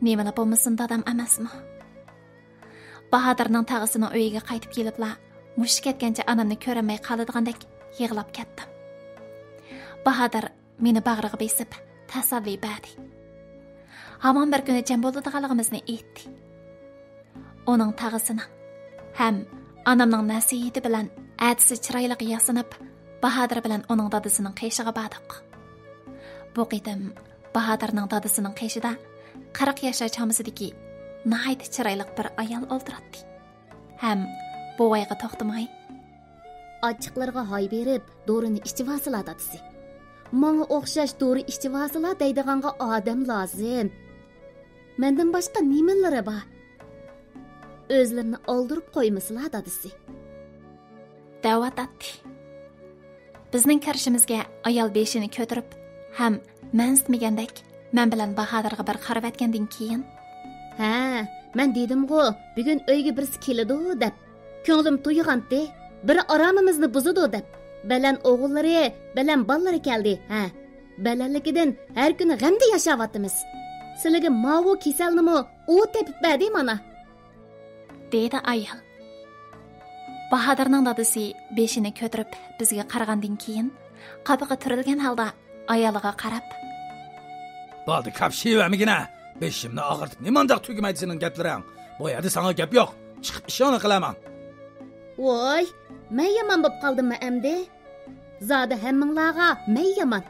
نېمىلا بولمىسۇن، دادام ئەمەسمۇ؟ باھادىرنىڭ تاغىسىنىڭ ئۆيىگە قايتىپ كېلىپلا، مۇشۇ كەتكەنچە ئانامنى كۆرەلمەي قالىدىغاندەك يىغلاپ كەتتىم. باھادىر مېنى باغرىغا بېسىپ، تەسەللى بەردى. ھامان بىر كۈنى جەم بولىدىغانلىقىمىزنى ئېيتتى. ئۇنىڭ تاغىسىنىڭ ھەم ئانامنىڭ نەسىھىتى بىلەن ئەتىسى چىرايلىق ياسىنىپ، باھادىر بىلەن ئۇنىڭ دادىسىنىڭ قېشىغا باردۇق. بۇ قېتىم باھادىرنىڭ دادىسىنىڭ قېشىدا قىرىق ياشلار چامىسىدىكى ناھايىتى چىرايلىق بىر ئايال ئولتۇراتتى. ھەم بوۋايغا توختىماي، «ئاچچىقلىرىغا ھاي بېرىپ، دورىنى ئىچىۋالسىلا، دادىسى. ماڭا ئوخشاش دورا ئىچىۋالسىلا دەيدىغانغا ئادەم لازىم. مەندىن باشقا نېمىلىرى بار؟ ئۆزلىرىنى ئالدۇرۇپ قويمىسىلا، دادىسى.» دەۋاتاتتى. بىزنىڭ كىرىشىمىزگە ئايال بېشىنى كۆتۈرۈپ ھەم مەنسىتمىگەندەك مەن بىلەن باھادىرغا بىر قارىۋەتكەندىن كېيىن، «ھە، مەن دېدىمغۇ، بۈگۈن ئۆيگە بىرسى كېلىدۇ دەپ. كۆڭلۈم تويغانتى، بىر ئارامىمىزنى بۇزىدۇ دەپ. بەلەن ئوغۇللىرى، بەلەن بالىلىرى كەلدى، ھە. بەلەنلىكىدىن ھەر كۈنى غەمدە ياشاۋاتىمىز. سىلىگە ماۋۇ كېسەلنىمۇ ئۇ تېپىپ بەردى مانا.» دېدى ئايال. باھادىرنىڭ دادىسى بېشىنى كۆتۈرۈپ بىزگە قارىغاندىن كېيىن، قاپىقى تۈرۈلگەن ھالدا ئايالىغا قاراپ، «بولدى، كاپشىۋەرمىگىنە! بېشىمنى ئاغرىتىپ نېمانداق تۈگىمەيدۇ سېنىڭ گەپلىرىڭ؟ بۇ يەردە ساڭا گەپ يوق. چىقىپ ئىشىڭنى قىلە ماڭ.» ۋاي، مەن يامان بوپ قالدىممۇ ئەمدى؟ زادى ھەممىڭلارغا مەن يامان.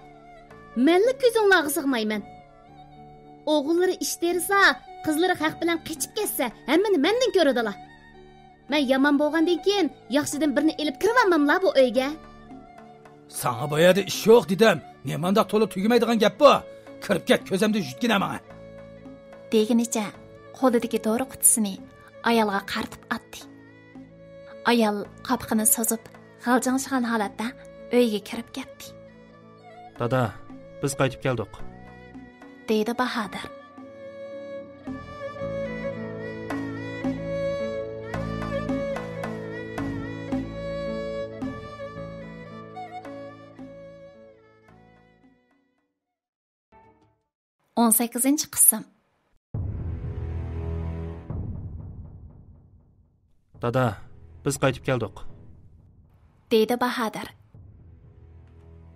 مەنلا كۆزۈڭلارغا سىغمايمەن. ئوغۇللىرى ئىش تېرىسا، قىزلىرى خەق بىلەن قېچىپ كەتسە، ھەممىنى مەندىن كۆرىدىلا. مەن يامان بولغاندىن كېيىن ياخشىدىن بىرنى ئېلىپ كىرىۋالماملا بۇ ئۆيگە؟ ساڭا بۇ يەردە ئىش يوق دېدىم. نېمانداق تولا تۈگىمەيدىغان گەپ بۇ؟ كىرىپ كەت، كۆزۈمدىن يۈتكىنە ماڭا. دېگىنىچە قولىدىكى دورا قۇتىسىنى ئايالغا قارىتىپ ئاتتى. ئايال قاپىقىنى سوزۇپ، غالجاڭشىغان ھالەتتە ئۆيگە كىرىپ كەتتى. دادا، بىز قايتىپ كەلدۇق، دېدى باھادىر. ئون سەككىزىنچى قىسىم. دادا، بىز قايتىپ كەلدۇق، دېدى باھادىر.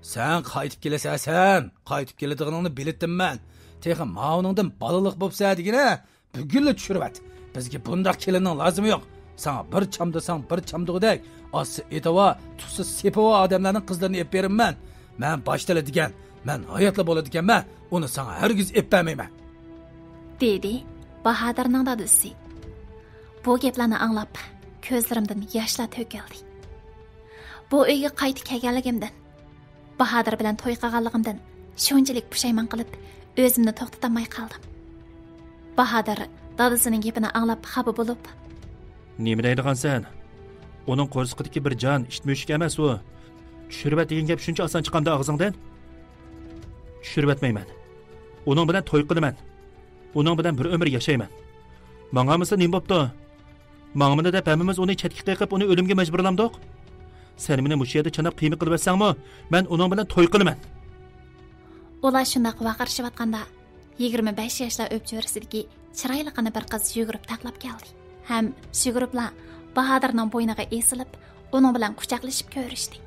سەن قايتىپ كېلىسەن، سەن قايتىپ كېلىدىغىنىڭنى بىلىتتىممەن. تېخى ماۋۇنىڭدىن بالىلىق بوپسەن دېگىنە، بۈگۈنلا چۈشۈرۈۋەت. بىزگە بۇنداق كېلىننىڭ لازىمى يوق. ساڭا بىر چامدىساڭ بىر چامدۇغۇدەك ئاسسى ئېتىۋا، تۇتسا سېپىۋا ئادەملەرنىڭ قىزلىرىنى ئېلىپ بېرىمەن. مەن باشتىلا دېگەن، مەن ھاياتلا بولىدىكەنمەن، ئۇنى ساڭا ھەرگىز ئېلىپ بەرمەيمەن، دېدى باھادىرنىڭ دادىسى. بۇ گەپلەرنى ئاڭلاپ، كۆزلىرىمدىن ياشلار تۆكۈلدى. بۇ ئۆيگە قايتا كەلگەنلىكىمدىن، باھادىر بىلەن توي قىلغانلىقىمدىن شۇنچىلىك پۇشايمان قىلىپ، ئۆزۈمنى توختىتالماي قالدىم. باھادىر دادىسىنىڭ گېپىنى ئاڭلاپ خاپا بولۇپ، نېمە دەيدىغانسەن؟ ئۇنىڭ قورسىقىدىكى بىر جان ئىت مۈشۈك ئەمەس ئۇ. چۈشۈرۈۋەت دېگەن گەپ شۇنچە ئاسان چىقامدۇ ئاغزىڭدىن؟ چۈشۈرۈۋەتمەيمەن. ئۇنىڭ بىلەن توي قىلىمەن. ئۇنىڭ بىلەن بىر ئۆمۈر ياشايمەن. ماڭالمىسا نېمە بوپتۇ؟ ماڭىمىز دەپ ھەممىمىز ئۇنى چەتكە قېقىپ، ئۇنى ئۆلۈمگە مەجبۇرلامدۇق؟ سەن مېنى مۇشۇ يەردە چاناپ قىيما قىلىۋەتسەڭمۇ، مەن ئۇنىڭ بىلەن توي قىلىمەن. ئۇلار شۇنداق ۋارقىرىشىۋاتقاندا، يىگىرمە بەش ياشلار ئۆپچۆرىسىدىكى چىرايلىققىنا بىر قىز يۈگۈرۈپ تاقلاپ كەلدى ھەم يۈگۈرۈپلا باھادىرنىڭ بوينىغا ئېسىلىپ، ئۇنىڭ بىلەن قۇچاقلىشىپ كۆرۈشتى.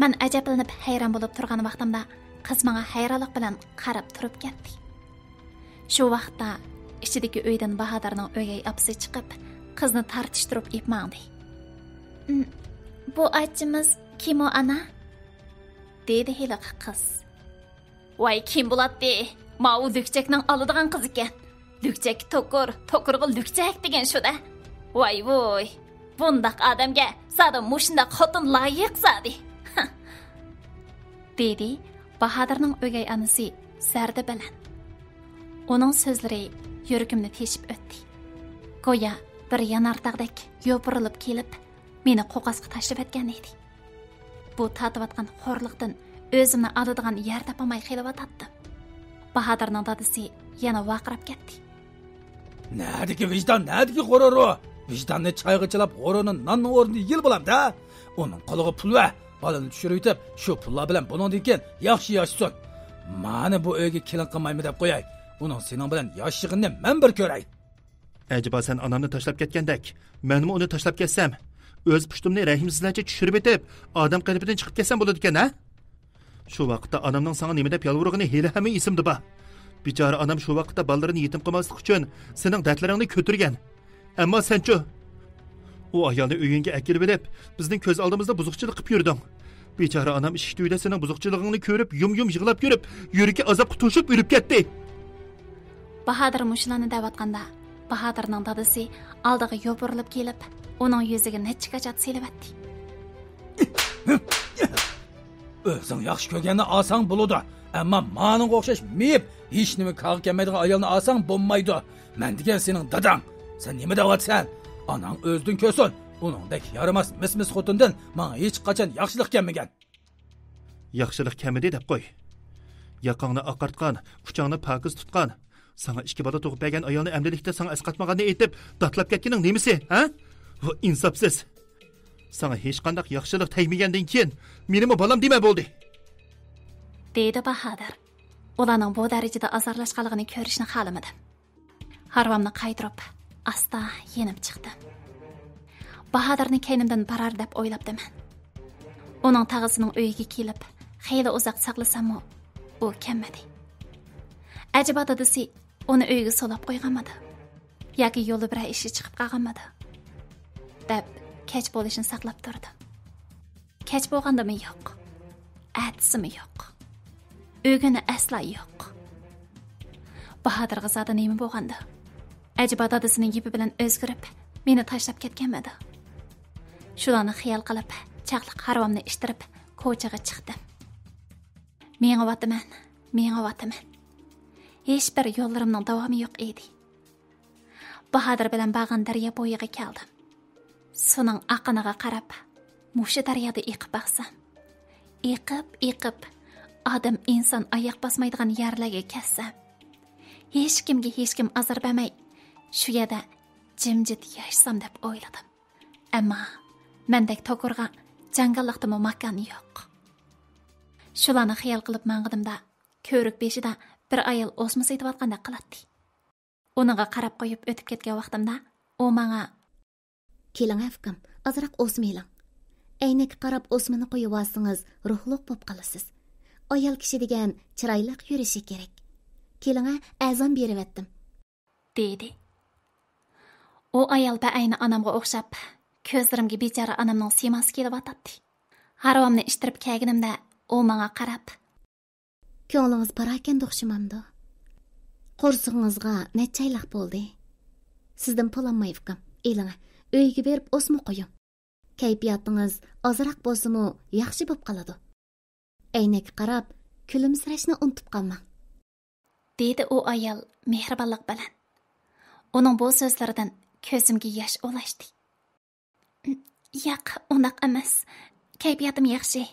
مەن ئەجەبلىنىپ ھەيران بولۇپ تۇرغان ۋاقتىمدا، قىز ماڭا ھەيرانلىق بىلەن قاراپ تۇرۇپ كەتتى. شۇ ۋاقىتتا ئىچىدىكى ئۆيدىن باھادىرنىڭ ئۆگەي ئاپىسى چىقىپ، قىزنى تارتىشتۇرۇپ ئېلىپ ماڭدى. «م، بۇ ئاچىمىز كىمۇ، ئانا؟» دېدى ھېلىقى قىز. ۋاي، كىم بولاتتى؟ ماۋۇ لۈكچەكنىڭ ئالىدىغان قىزى ئىكەن. لۈكچەككە توكۇر، توكۇرغا لۈكچەك دېگەن شۇ-دە. ۋاي ۋۇي، بۇنداق ئادەمگە زادى مۇشۇنداق خوتۇن لايىق زادى. دېدى باھادىرنىڭ ئۆگەي ئانىسى زەردە بىلەن. ئۇنىڭ سۆزلىرى يۈرىكىمنى تېشىپ ئۆتتى. گويا بىر يانارتاغدەك يوپۇرۇلۇپ كېلىپ، مېنى قوقاسقا تاشلىۋەتكەن ئىدى. بۇ تارتىۋاتقان خورلۇقتىن ئۆزۈمنى ئالىدىغان يەر تاپالماي قېلىۋاتاتتىم. باھادىرنىڭ دادىسى يەنە ۋارقىراپ كەتتى. نەدىكى ۋىجدان، نەدىكى غۇرۇر ئۇ؟ ۋىجداننى چايغا چىلاپ، غۇرۇرنى ناننىڭ ئورنىدا يېيىلى بولامدا؟ ئۇنىڭ قولىغا پۇل بەر، بالىنى چۈشۈرۈۋېتىپ، شۇ پۇللار بىلەن بۇنىڭدىن كېيىن ياخشى ياشىسۇن. مانا بۇ ئۆيگە كېلىن قىلمايمەن دەپ قوياي. ئۇنىڭ سېنىڭ بىلەن ياشىغىنىنى مەن بىر كۆرەي. ئەجەبا سەن ئانامنى تاشلاپ كەتكەندەك، مەنمۇ ئۇنى تاشلاپ كەتسەم، ئۆز پۇشتۇمنى رەھىمسىزلەرچە چۈشۈرۈۋېتىپ، ئادەم قېلىپىدىن چىقىپ كەتسەم بولىدىكەن، ھە؟ شۇ ۋاقىتتا ئانامنىڭ ساڭا نېمە دەپ يالۋۇرغىنى ھېلىھەممە ئېسىمدە بار. بىچارە ئانام شۇ ۋاقىتتا بالىلىرىنى يېتىم قىلماسلىق ئۈچۈن سېنىڭ دەردلىرىڭنى كۆتۈرگەن. ئەمما سەنچۇ؟ ئۇ ئايالنى ئۆيۈڭگە ئەكېلىۋېلىپ، بىزنىڭ كۆز ئالدىمىزدا بۇزۇقچىلىق قىلىپ يۈردۈڭ. بىچارە ئانام ئىشىك تۈۋىدە سېنىڭ بۇزۇقچىلىقىڭنى كۆرۈپ، يۇم-يۇم يىغلاپ يۈرۈپ، يۈرىكى ئازابقا توشۇپ ئۆلۈپ كەتتى. باھادىر مۇشۇلارنى دەۋاتقاندا، باھادىرنىڭ دادىسى ئالدىغا يوپۇرۇلۇپ كېلىپ، ئۇنىڭ يۈزىگە نەچچە كاچات سېلىۋەتتى. ئۆزۈڭ ياخشى كۆرگەننى ئالساڭ بولىدۇ، ئەمما مانىڭغا ئوخشاش مېيىپ، ھېچنېمە كارغا كەلمەيدىغان ئايالنى ئالساڭ بولمايدۇ. مەن دېگەن سېنىڭ داداڭ. سەن نېمە دەۋاتىسەن؟ ئاناڭ ئۆزىدىن كۆرسۇن. ئۇنىڭدەك يارىماس مىس-مىس خوتۇندىن ماڭا ھېچقاچان ياخشىلىق كەلمىگەن. ياخشىلىق كەلمىدى دەپ قوي. ياقاڭنى ئاقارتقان، ئۇچاڭنى پاكىز تۇتقان، ساڭا ئىككى بالا تۇغۇپ بەرگەن ئايالنى ئەمدىلىكتە ساڭا ئەسقاتمىغاننى ئېيتىپ، داتلاپ كەتكىنىڭ نېمىسى، ھە؟ ۋۇ ئىنساپسىز! ساڭا ھېچقانداق ياخشىلىق تەگمىگەندىن كېيىن، مېنىمۇ بالام دېمە بولدى. دېدى باھادىر. ئۇلارنىڭ بۇ دەرىجىدە ئازارلاشقانلىقىنى كۆرۈشنى خالىمىدىم. ھارۋامنى قايتۇرۇپ، ئاستا يېنىپ چىقتىم. باھادىرنى كەينىمدىن بارار دەپ ئويلاپتىمەن. ئۇنىڭ تاغىسىنىڭ ئۆيىگە كېلىپ، خېلى ئۇزاق ساقلىساممۇ، ئۇ كەلمىدى. ئەجەبا دادىسى ئۇنى ئۆيگە سولاپ قويغانمىدى؟ ياكى يولدا بىرەر ئىشى چىقىپ قالغانمىدى؟ دەپ كەچ بولۇشىنى ساقلاپ تۇردۇم. كەچ بولغاندىمۇ يوق، ئەتىسىمۇ يوق، ئۆگۈنى ئەسلا يوق. باھادىرغا زادى نېمە بولغاندۇ؟ ئەجەبا دادىسىنىڭ گېپى بىلەن ئۆزگىرىپ، مېنى تاشلاپ كەتكەنمىدۇ؟ شۇلارنى خىيال قىلىپ، چاقلىق ھارۋامنى ئىشتىرىپ، كوچىغا چىقتىم. مېڭىۋاتىمەن، مېڭىۋاتىمەن. ھېچبىر يوللىرىمنىڭ داۋامى يوق ئىدى. باھادىر بىلەن بارغان دەريا بويىغا كەلدىم. سۇنىڭ ئاققىنىغا قاراپ، مۇشۇ دەريادا ئېقىپ باقسام، ئېقىپ، ئېقىپ، ئادەم، ئىنسان ئاياق باسمايدىغان يەرلەرگە كەتسەم، ھېچكىمگە ھېچكىم ئازار بەرمەي، شۇ يەردە جىمجىت ياشىسام دەپ ئويلىدىم. ئەمما مەندەك توكۇرغا جاڭگاللىقتىمۇ ماكان يوق. شۇلارنى خىيال قىلىپ ماڭغىنىمدا، كۆۋرۈك بېشىدا بىر ئايال ئوسما سېتىۋاتقاندەك قىلاتتى. ئۇنىڭغا قاراپ قويۇپ ئۆتۈپ كەتكەن ۋاقتىمدا، ئۇ ماڭا، كېلىڭە ئۇكام، ئازراق ئوسما ئېلىڭ. ئەينەككە قاراپ ئوسمىنى قويۇۋالسىڭىز، روھلۇق بوپ قالىسىز. ئايال كىشى دېگەن چىرايلىق يۈرۈشى كېرەك. كېلىڭە، ئەزان بېرىۋەتتىم. دېدى. ئۇ ئايال بەئەينى ئانامغا ئوخشاپ، كۆزلىرىمگە بىچارە ئانامنىڭ سىيماسى كېلىۋاتاتتى. ھارۋامنى ئىشتىرىپ كەلگىنىمدە، ئۇ ماڭا قاراپ، كۆڭلىڭىز پاراكەندە ئوخشىمامدۇ؟ قورسىقىڭىزغا نەچچە ئايلىق بولدى. سىزدىن پۇل ئالماي ئۇكام، ئېلىڭە، ئۆيگە بېرىپ ئوسما قويۇڭ. كەيپىياتىڭىز ئازراق بولسىمۇ ياخشى بوپ قالىدۇ. ئەينەككە قاراپ، كۈلۈمسىرەشنى ئۇنتۇپ قالماڭ. دېدى ئۇ ئايال مېھرىبانلىق بىلەن. ئۇنىڭ بۇ سۆزلىرىدىن كۆزۈمگە ياش ئولاشتى. ياق، ئۇنداق ئەمەس. كەيپىياتىم ياخشى.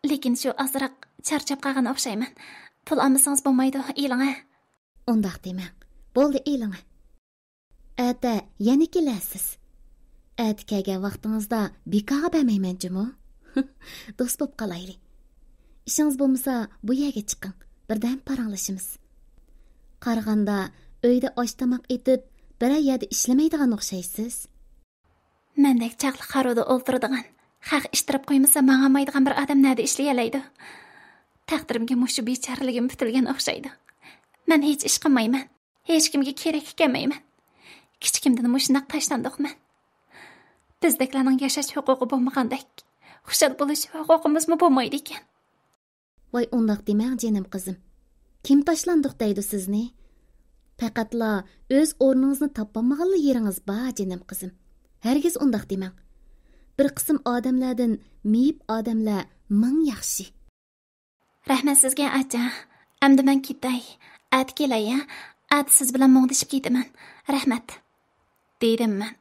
لېكىن شۇ ئازراق چارچاپ قالغان ئوخشايمەن. پۇل ئالمىسىڭىز بولمايدۇ، ئېلىڭە. ئۇنداق دېمەڭ. بولدى، ئېلىڭە. ئەتە يەنە كېلەرسىز. ئەتە كەلگەن ۋاقتىڭىزدا بىكارغا بەرمەيمەن جۇمۇ. دوست بوپ قالايلى. ئىشىڭىز بولمىسا، بۇ يەرگە چىقىڭ. بىردەم پاراڭلىشىمىز. قارىغاندا، ئۆيدە ئاش تاماق ئېتىپ، بىرەر يەردە ئىشلىمەيدىغان ئوخشايسىز. مەندەك چاقلىق خارۇدا ئولتۇرىدىغان، خەق ئىتتىرىپ قويمىسا ماڭالمايدىغان بىر ئادەم نەدە ئىشلىيەلەيدۇ؟ تەقدىرىمگە مۇشۇ بىچارىلىكىم پۈتۈلگەن ئوخشايدۇ. مەن ھېچ ئىش قىلمايمەن. ھېچكىمگە كېرەككە كەلمەيمەن. كىچىكىمدىن مۇشۇنداق تاشلاندۇق مەن. بىزدەكلەرنىڭ ياشاش ھوقۇقى بولمىغاندەك، خۇشال بولۇش ھوقۇقىمىزمۇ بولمايدىكەن. ۋاي، ئۇنداق دېمەڭ، جېنىم قىزىم. كىم تاشلاندۇق دەيدۇ سىزنى؟ پەقەتلا ئۆز ئورنىڭىزنى تاپالمىغانلا يېرىڭىز بار، جېنىم قىزىم. ھەرگىز ئۇنداق دېمەڭ. بىر قىسىم ئادەملەردىن مېيىپ ئادەملەر مىڭ ياخشى. رەھمەت سىزگە، ئاچا. ئەمدى مەن كېتەي. ئەتە كېلەي، ھە؟ ئەتە سىز بىلەن مۇڭدىشىپ كېتىمەن. رەھمەت. دېدىم مەن.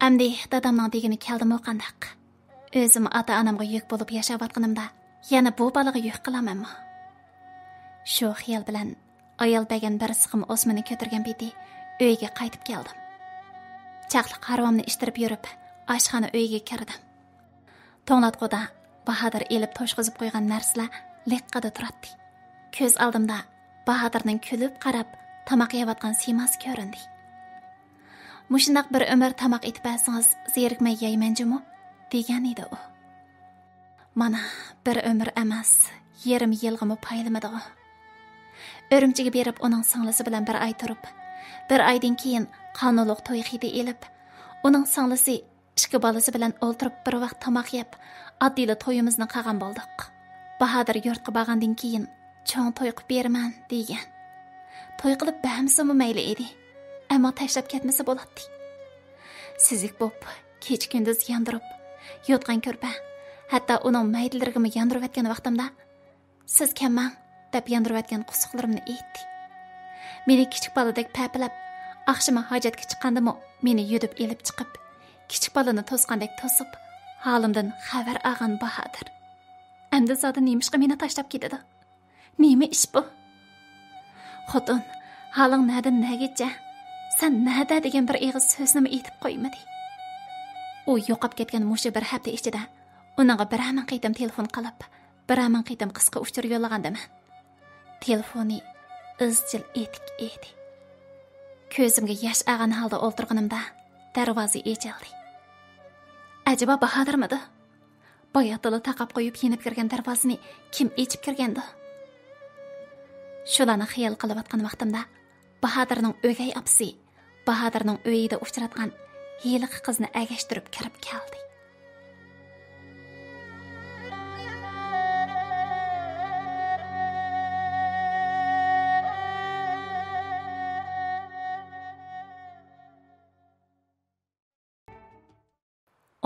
ئەمدى دادامنىڭ دېگىنى كەلدىمۇ قانداق؟ ئۆزۈم ئاتا-ئانامغا يۈك بولۇپ ياشاۋاتقىنىمدا، يەنە بۇ بالىغا يۈك قىلامەنمۇ؟ شۇ خىيال بىلەن ئايال بەرگەن بىر سىقىم ئوسمىنى كۆتۈرگەن پېتى ئۆيگە قايتىپ كەلدىم. چاقلىق ھارۋامنى ئىشتىرىپ يۈرۈپ، ئاشخانا ئۆيگە كىردىم. توڭلاتقۇدا باھادىر ئېلىپ توشقۇزۇپ قويغان نەرسىلەر لىققىدە تۇراتتى. كۆز ئالدىمدا باھادىرنىڭ كۈلۈپ قاراپ تاماق يەۋاتقان سىيماسى كۆرۈندى. مۇشۇنداق بىر ئۆمۈر تاماق ئېتىپ بەرسىڭىز، زېرىكمەي يەيمەن جۇمۇ، دېگەن ئىدى ئۇ. مانا، بىر ئۆمۈر ئەمەس، يېرىم يىلغىمۇ پايلىمىدىغۇ. ئۈرۈمچىگە بېرىپ، ئۇنىڭ سىڭلىسى بىلەن بىر ئاي تۇرۇپ، بىر ئايدىن كېيىن قانۇنلۇق توي خېتى ئېلىپ، ئۇنىڭ سىڭلىسى ئىككى بالىسى بىلەن ئولتۇرۇپ بىر ۋاق تاماق يەپ، ئاددىيلا تويىمىزنى قىلغان بولدۇق. باھادىر يۇرتقا بارغاندىن كېيىن، چوڭ توي قىلىپ بېرىمەن، دېگەن. توي قىلىپ بەرمىسىمۇ مەيلى ئىدى. ئەمما تاشلاپ كەتمىسە بولاتتى. سۈزۈك بوپ، كېچە-كۈندۈز ياندۇرۇپ، يوتقان-كۆرپە، ھەتتا ئۇنىڭ مەيدىلىرىگىمۇ ياندۇرۇۋەتكەن ۋاقتىمدا، «سىز كەلمەڭ» دەپ ياندۇرۇۋەتكەن قورساقلىرىمنى ئېيتتى. مېنى كىچىك بالىدەك پەپىلەپ، ئاخشىمى ھاجەتكە چىققاندىمۇ مېنى يۈدۈپ ئېلىپ چىقىپ، كىچىك بالىنى توسقاندەك توسۇپ، ھالىمدىن خەۋەر ئالغان باھادىر. ئەمدى زادى نېمىشقا مېنى تاشلاپ كېتىدۇ؟ نېمە ئىش بۇ؟ خوتۇن، ھالىڭ نەدىن نەگىچە؟ سەن نەدە دېگەن بىر ئېغىز سۆزنىمۇ ئېيتىپ قويمىدى. ئۇ يوقاپ كەتكەن مۇشۇ بىر ھەپتە ئىچىدە ئۇنىڭغا بىرەر مىڭ قېتىم تېلېفون قىلىپ، بىرەر مىڭ قېتىم قىسقا ئۇچۇر يوللىغانىدىمەن. تېلېفونى ئىزچىل ئېتىك ئىدى. كۆزۈمگە ياش ئالغان ھالدا ئولتۇرغىنىمدا دەرۋازا ئېچىلدى. ئەجەبا باھادىرمىدۇ؟ باياتىلا تاقاپ قويۇپ يېنىپ كىرگەن دەرۋازىنى كىم ئېچىپ كىرگەندۇ؟ شۇلارنى خىيال قىلىۋاتقان ۋاقتىمدا باھادىرنىڭ ئۆگەي ئاپىسى باھادىرنىڭ ئۆيىدە ئۇچراتقان ھېلىقى قىزنى ئەگەشتۈرۈپ كىرىپ كەلدى.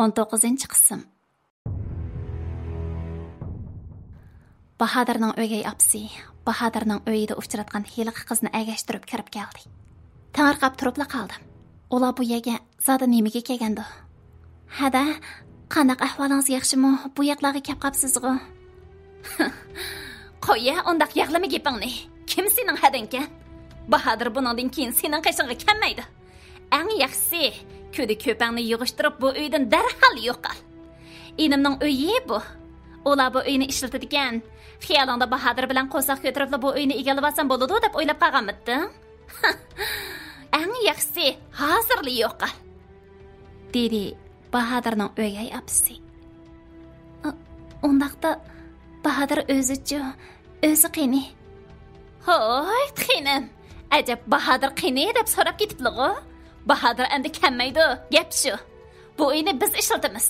ئون توققۇزىنچى قىسىم. باھادىرنىڭ ئۆگەي ئاپىسى باھادىرنىڭ ئۆيىدە ئۇچراتقان ھېلىقى قىزنى ئەگەشتۈرۈپ كىرىپ كەلدى. تېڭىرقاپ تۇرۇپلا قالدىم. ئۇلار بۇ يەرگە زادى نېمىگە كەلگەندۇ؟ ھەدە، قانداق ئەھۋالىڭىز، ياخشىمۇ؟ بۇ ياقلارغا كەپ قاپسىزغۇ؟ قويە، ئۇنداق ياغلىما گېپىڭنى. كىم سېنىڭ ھەدەڭكەن؟ باھادىر بۇنىڭدىن كېيىن سېنىڭ قېشىڭغا كەلمەيدۇ. ئەڭ ياخشىسى، كۈدە-كۆپەڭنى يىغىشتۇرۇپ، بۇ ئۆيدىن دەرھال يوقال. ئىنىمنىڭ ئۆيى بۇ. ئۇلار بۇ ئۆينى ئىشلىتىدىكەن. خىيالىڭدا باھادىر بىلەن قورساق كۆتۈرۈپلا بۇ ئۆينى ئىگىلىۋالسام بولىدۇ دەپ ئويلاپ قالغانمىدىڭ؟ ئەڭ ياخشىسى، ھازىرلا يوقال، دېدى باھادىرنىڭ ئۆگەي ئاپىسى. ئۇ-، ئۇنداقتا باھادىر ئۆزىچۇ؟ ئۆزى قېنى؟ ھوي، خېنىم! ئەجەب، باھادىر قېنى دەپ سوراپ كېتىپلىغۇ؟ باھادىر ئەمدى كەلمەيدۇ، گەپ شۇ. بۇ ئۆينى بىز ئىشلىتىمىز.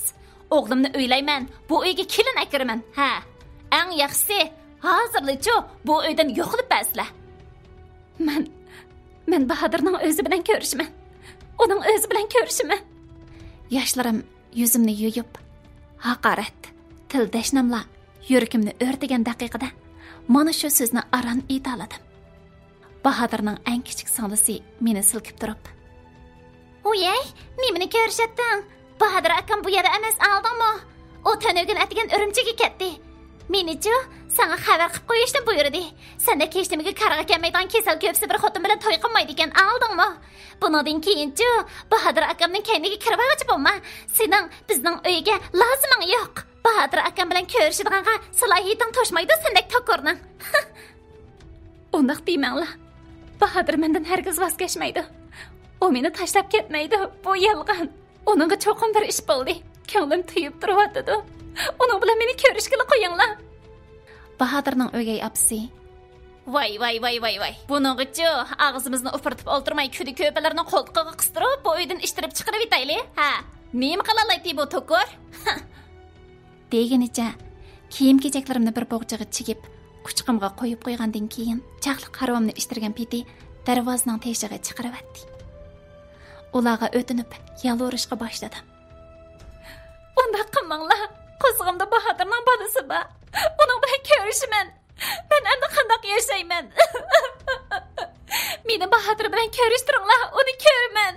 ئوغلۇمنى ئۆيلەيمەن، بۇ ئۆيگە كېلىن ئەكىرىمەن. ھە، ئەڭ ياخشىسى، ھازىرلىچۇ بۇ ئۆيدىن يوقىلىپ بەرسىلە. مەن، مەن باھادىرنىڭ ئۆزى بىلەن كۆرۈشىمەن. ئۇنىڭ ئۆزى بىلەن كۆرۈشىمەن. ياشلىرىم يۈزۈمنى يۇيۇپ، ھاقارەت، تىل دەشناملار يۈرىكىمنى ئۆرتىگەن دەقىقىدە، مانا شۇ سۆزنى ئاران ئېيتالىدىم. باھادىرنىڭ ئەڭ كىچىك سىڭلىسى مېنى سىلكىپ تۇرۇپ، ۋويەي، نېمىنى كۆرۈشەتتىڭ؟ باھادىر ئاكام بۇ يەردە ئەمەس، ئاڭلىدىڭمۇ؟ ئۇ تۈنۈگۈن ئەتىگەن ئۈرۈمچىگە كەتتى. مېنىچۇ، ساڭا خەۋەر قىپ قويۇشنى بۇيرۇدى. سەندەك ھېچنېمىگە كارىغا كەلمەيدىغان كېسەل كۆپىسى بىر خوتۇن بىلەن توي قىلمايدىكەن، ئاڭلىدىڭمۇ؟ بۇنىڭدىن كېيىنچۇ، باھادىر ئاكامنىڭ كەينىگە كىرىۋالغۇچە بولما. سېنىڭ بىزنىڭ ئۆيگە لازىمىڭ يوق. باھادىر ئاكام بىلەن كۆرۈشىدىغانغا سالاھىيىتىڭ توشمايدۇ سەندەك توكۇرنىڭ. ئۇنداق دېمەڭلار. باھادىر مەندىن ھەرگىز ۋاز كەچمەيدۇ. ئۇ مېنى تاشلاپ كەتمەيدۇ. بۇ يالغان. ئۇنىڭغا چوقۇم بىر ئىش بولدى. كۆڭلۈم تۇيۇپ تۇرۇۋاتىدۇ. ئۇنىڭ بىلەن مېنى كۆرۈشكىلى قويۇڭلار. باھادىرنىڭ ئۆگەي ئاپىسى، ۋاي، ۋاي، ۋاي، ۋاي، ۋاي. بۇنىڭغىچۇ ئاغزىمىزنى ئۇپرىتىپ ئولتۇرماي، كۈدە-كۆپىلەرنىڭ قولتۇقىغا قىستۇرۇپ، بۇ ئۆيدىن ئىتتىرىپ چىقىرىۋېتەيلى، ھە؟ نېمە قىلالايتتى بۇ توكۇر؟ دېگىنىچە، كىيىم-كېچەكلىرىمنى بىر بوغچىغا چىگىپ، قۇچىقىمغا قويۇپ قويغاندىن كېيىن، چاقلىق ھارۋامنى ئىتتىرگەن پېتى دەرۋازىنىڭ تېشىغا چىقىرىۋەتتى. ئۇلارغا ئۆتۈنۈپ، يالۋۇرۇشقا باشلىدىم. ئۇنداق قىلماڭلار، قورسىقىمدا باھادىرنىڭ بالىسى بار. ئۇنىڭ بىلەن كۆرۈشىمەن. مەن ئەمدى قانداق ياشايمەن؟ مېنى باھادىر بىلەن كۆرۈشتۈرۈڭلار، ئۇنى كۆرىمەن.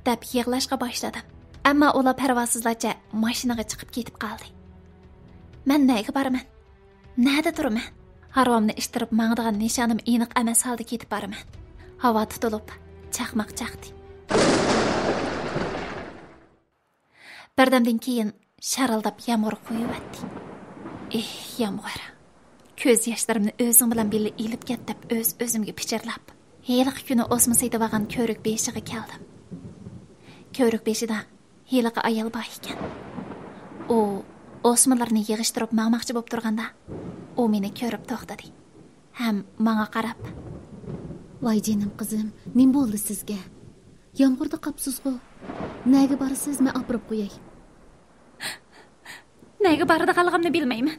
دەپ يىغلاشقا باشلىدىم. ئەمما ئۇلار پەرۋاسىزلارچە ماشىنىغا چىقىپ كېتىپ قالدى. مەن نەگە بارىمەن؟ نەدە تۇرىمەن؟ ھارۋامنى ئىتتىرىپ ماڭىدىغان نىشانىم ئېنىق ئەمەس ھالدا كېتىپ بارىمەن. ھاۋا تۇتۇلۇپ، چاقماق چاقتى. بىردەمدىن كېيىن شارىلداپ يامغۇر قۇيۇۋەتتى. ئېھ، يامغۇر! كۆز ياشلىرىمنى ئۆزۈڭ بىلەن بىللە ئېلىپ كەت دەپ ئۆز-ئۆزۈمگە پىچىرلاپ، ھېلىقى كۈنى ئوسما سېتىۋالغان كۆۋرۈك بېشىغا كەلدىم. كۆۋرۈك بېشىدا ھېلىقى ئايال بار ئىكەن. ئۇ ئوسمىلارنى يىغىشتۇرۇپ ماڭماقچى بولۇپ تۇرغاندا، ئۇ مېنى كۆرۈپ توختىدى ھەم ماڭا قاراپ، «ۋاي جېنىم قىزىم، نېمە بولدى سىزگە؟ يامغۇردا قاپسىزغۇ. نەگە بارىسىز، مەن ئاپىرىپ قوياي.» نەگە بارىدىغانلىقىمنى بىلمەيمەن.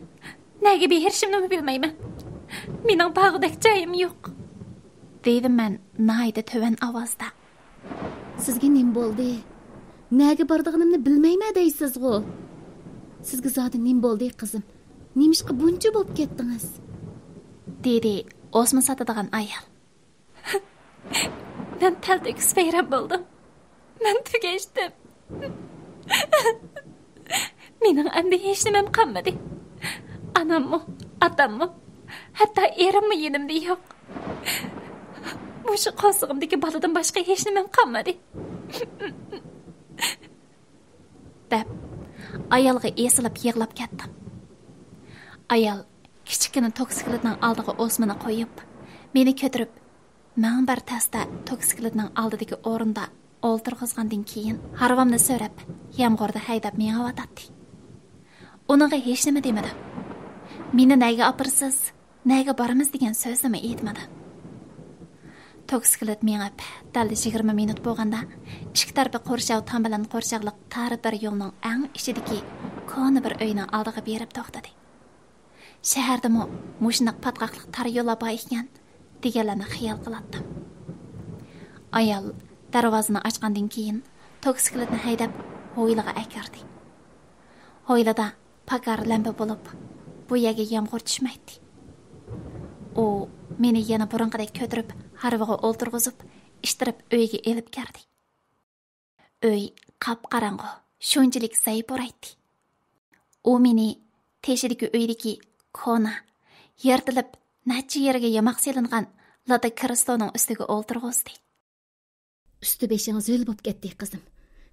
نەگە بېرىشىمنىمۇ بىلمەيمەن. مېنىڭ بارغۇدەك جايىم يوق، دېدىم مەن ناھايىتى تۆۋەن ئاۋازدا. سىزگە نېمە بولدى؟ نەگە بارىدىغىنىمنى بىلمەيمەن دەيسىزغۇ؟ سىزگە زادى نېمە بولدى، قىزىم؟ نېمىشقا بۇنچە بولۇپ كەتتىڭىز؟ دېدى ئوسما ساتىدىغان ئايال. مەن تەلتۆكۈس ۋەيران بولدۇم. مەن تۈگەشتىم. مېنىڭ ئەمدى ھېچنېمەم قالمىدى. ئاناممۇ، ئاتاممۇ، ھەتتا ئېرىممۇ يېنىمدا يوق. مۇشۇ قورسىقىمدىكى بالىدىن باشقا ھېچنېمەم قالمىدى، دەپ، ئايالغا ئېسىلىپ يىغلاپ كەتتىم. ئايال كىچىككىنە توكسىكلىتنىڭ ئالدىغا ئوسمىنى قويۇپ، مېنى كۆتۈرۈپ، مىڭ بىر تەستە توكسىكلىتنىڭ ئالدىدىكى ئورۇندا ئولتۇرغۇزغاندىن كېيىن، ھارۋامنى سۆرەپ، يامغۇردا ھەيدەپ مېڭىۋاتاتتى. ئۇنىڭغا ھېچنېمە دېمىدىم. مېنى نەگە ئاپىرىسىز، نەگە بارىمىز دېگەن سۆزنىمۇ ئېيتمىدىم. توكسىكلىت مېڭىپ، دەل يىگىرمە مىنۇت بولغاندا، ئىككى تەرىپى قورشاۋ تام بىلەن قورشاقلىق تار بىر يولنىڭ ئەڭ ئىچىدىكى كونا بىر ئۆينىڭ ئالدىغا بېرىپ توختىدى. شەھەردىمۇ مۇشۇنداق پاتقاقلىق تار يوللار بار ئىكەن، دېگەنلەرنى خىيال قىلاتتىم. ئايال دەرۋازىنى ئاچقاندىن كېيىن، توكسىكلىتنى ھەيدەپ، ھويلىغا ئەكىردى. ھويلىدا پاكار لەمپە بولۇپ، بۇ يەرگە يامغۇر چۈشمەيتتى. ئۇ مېنى يەنە بۇرۇنقىدەك كۆتۈرۈپ، ھارۋىغا ئولتۇرغۇزۇپ، ئىتتىرىپ ئۆيگە ئېلىپ كىردى. ئۆي قاپقاراڭغۇ، شۇنچىلىك زەئىپ پۇرايتتى. ئۇ مېنى تېشىدىكى ئۆيدىكى كونا، يىرتىلىپ، نەچچە يېرىگە ياماق سېلىنغان لاتا كرېسلونىڭ ئۈستىگە ئولتۇرغۇزدى. ئۈستى بېشىڭىز ھۆل بوپ كەتتى، قىزىم.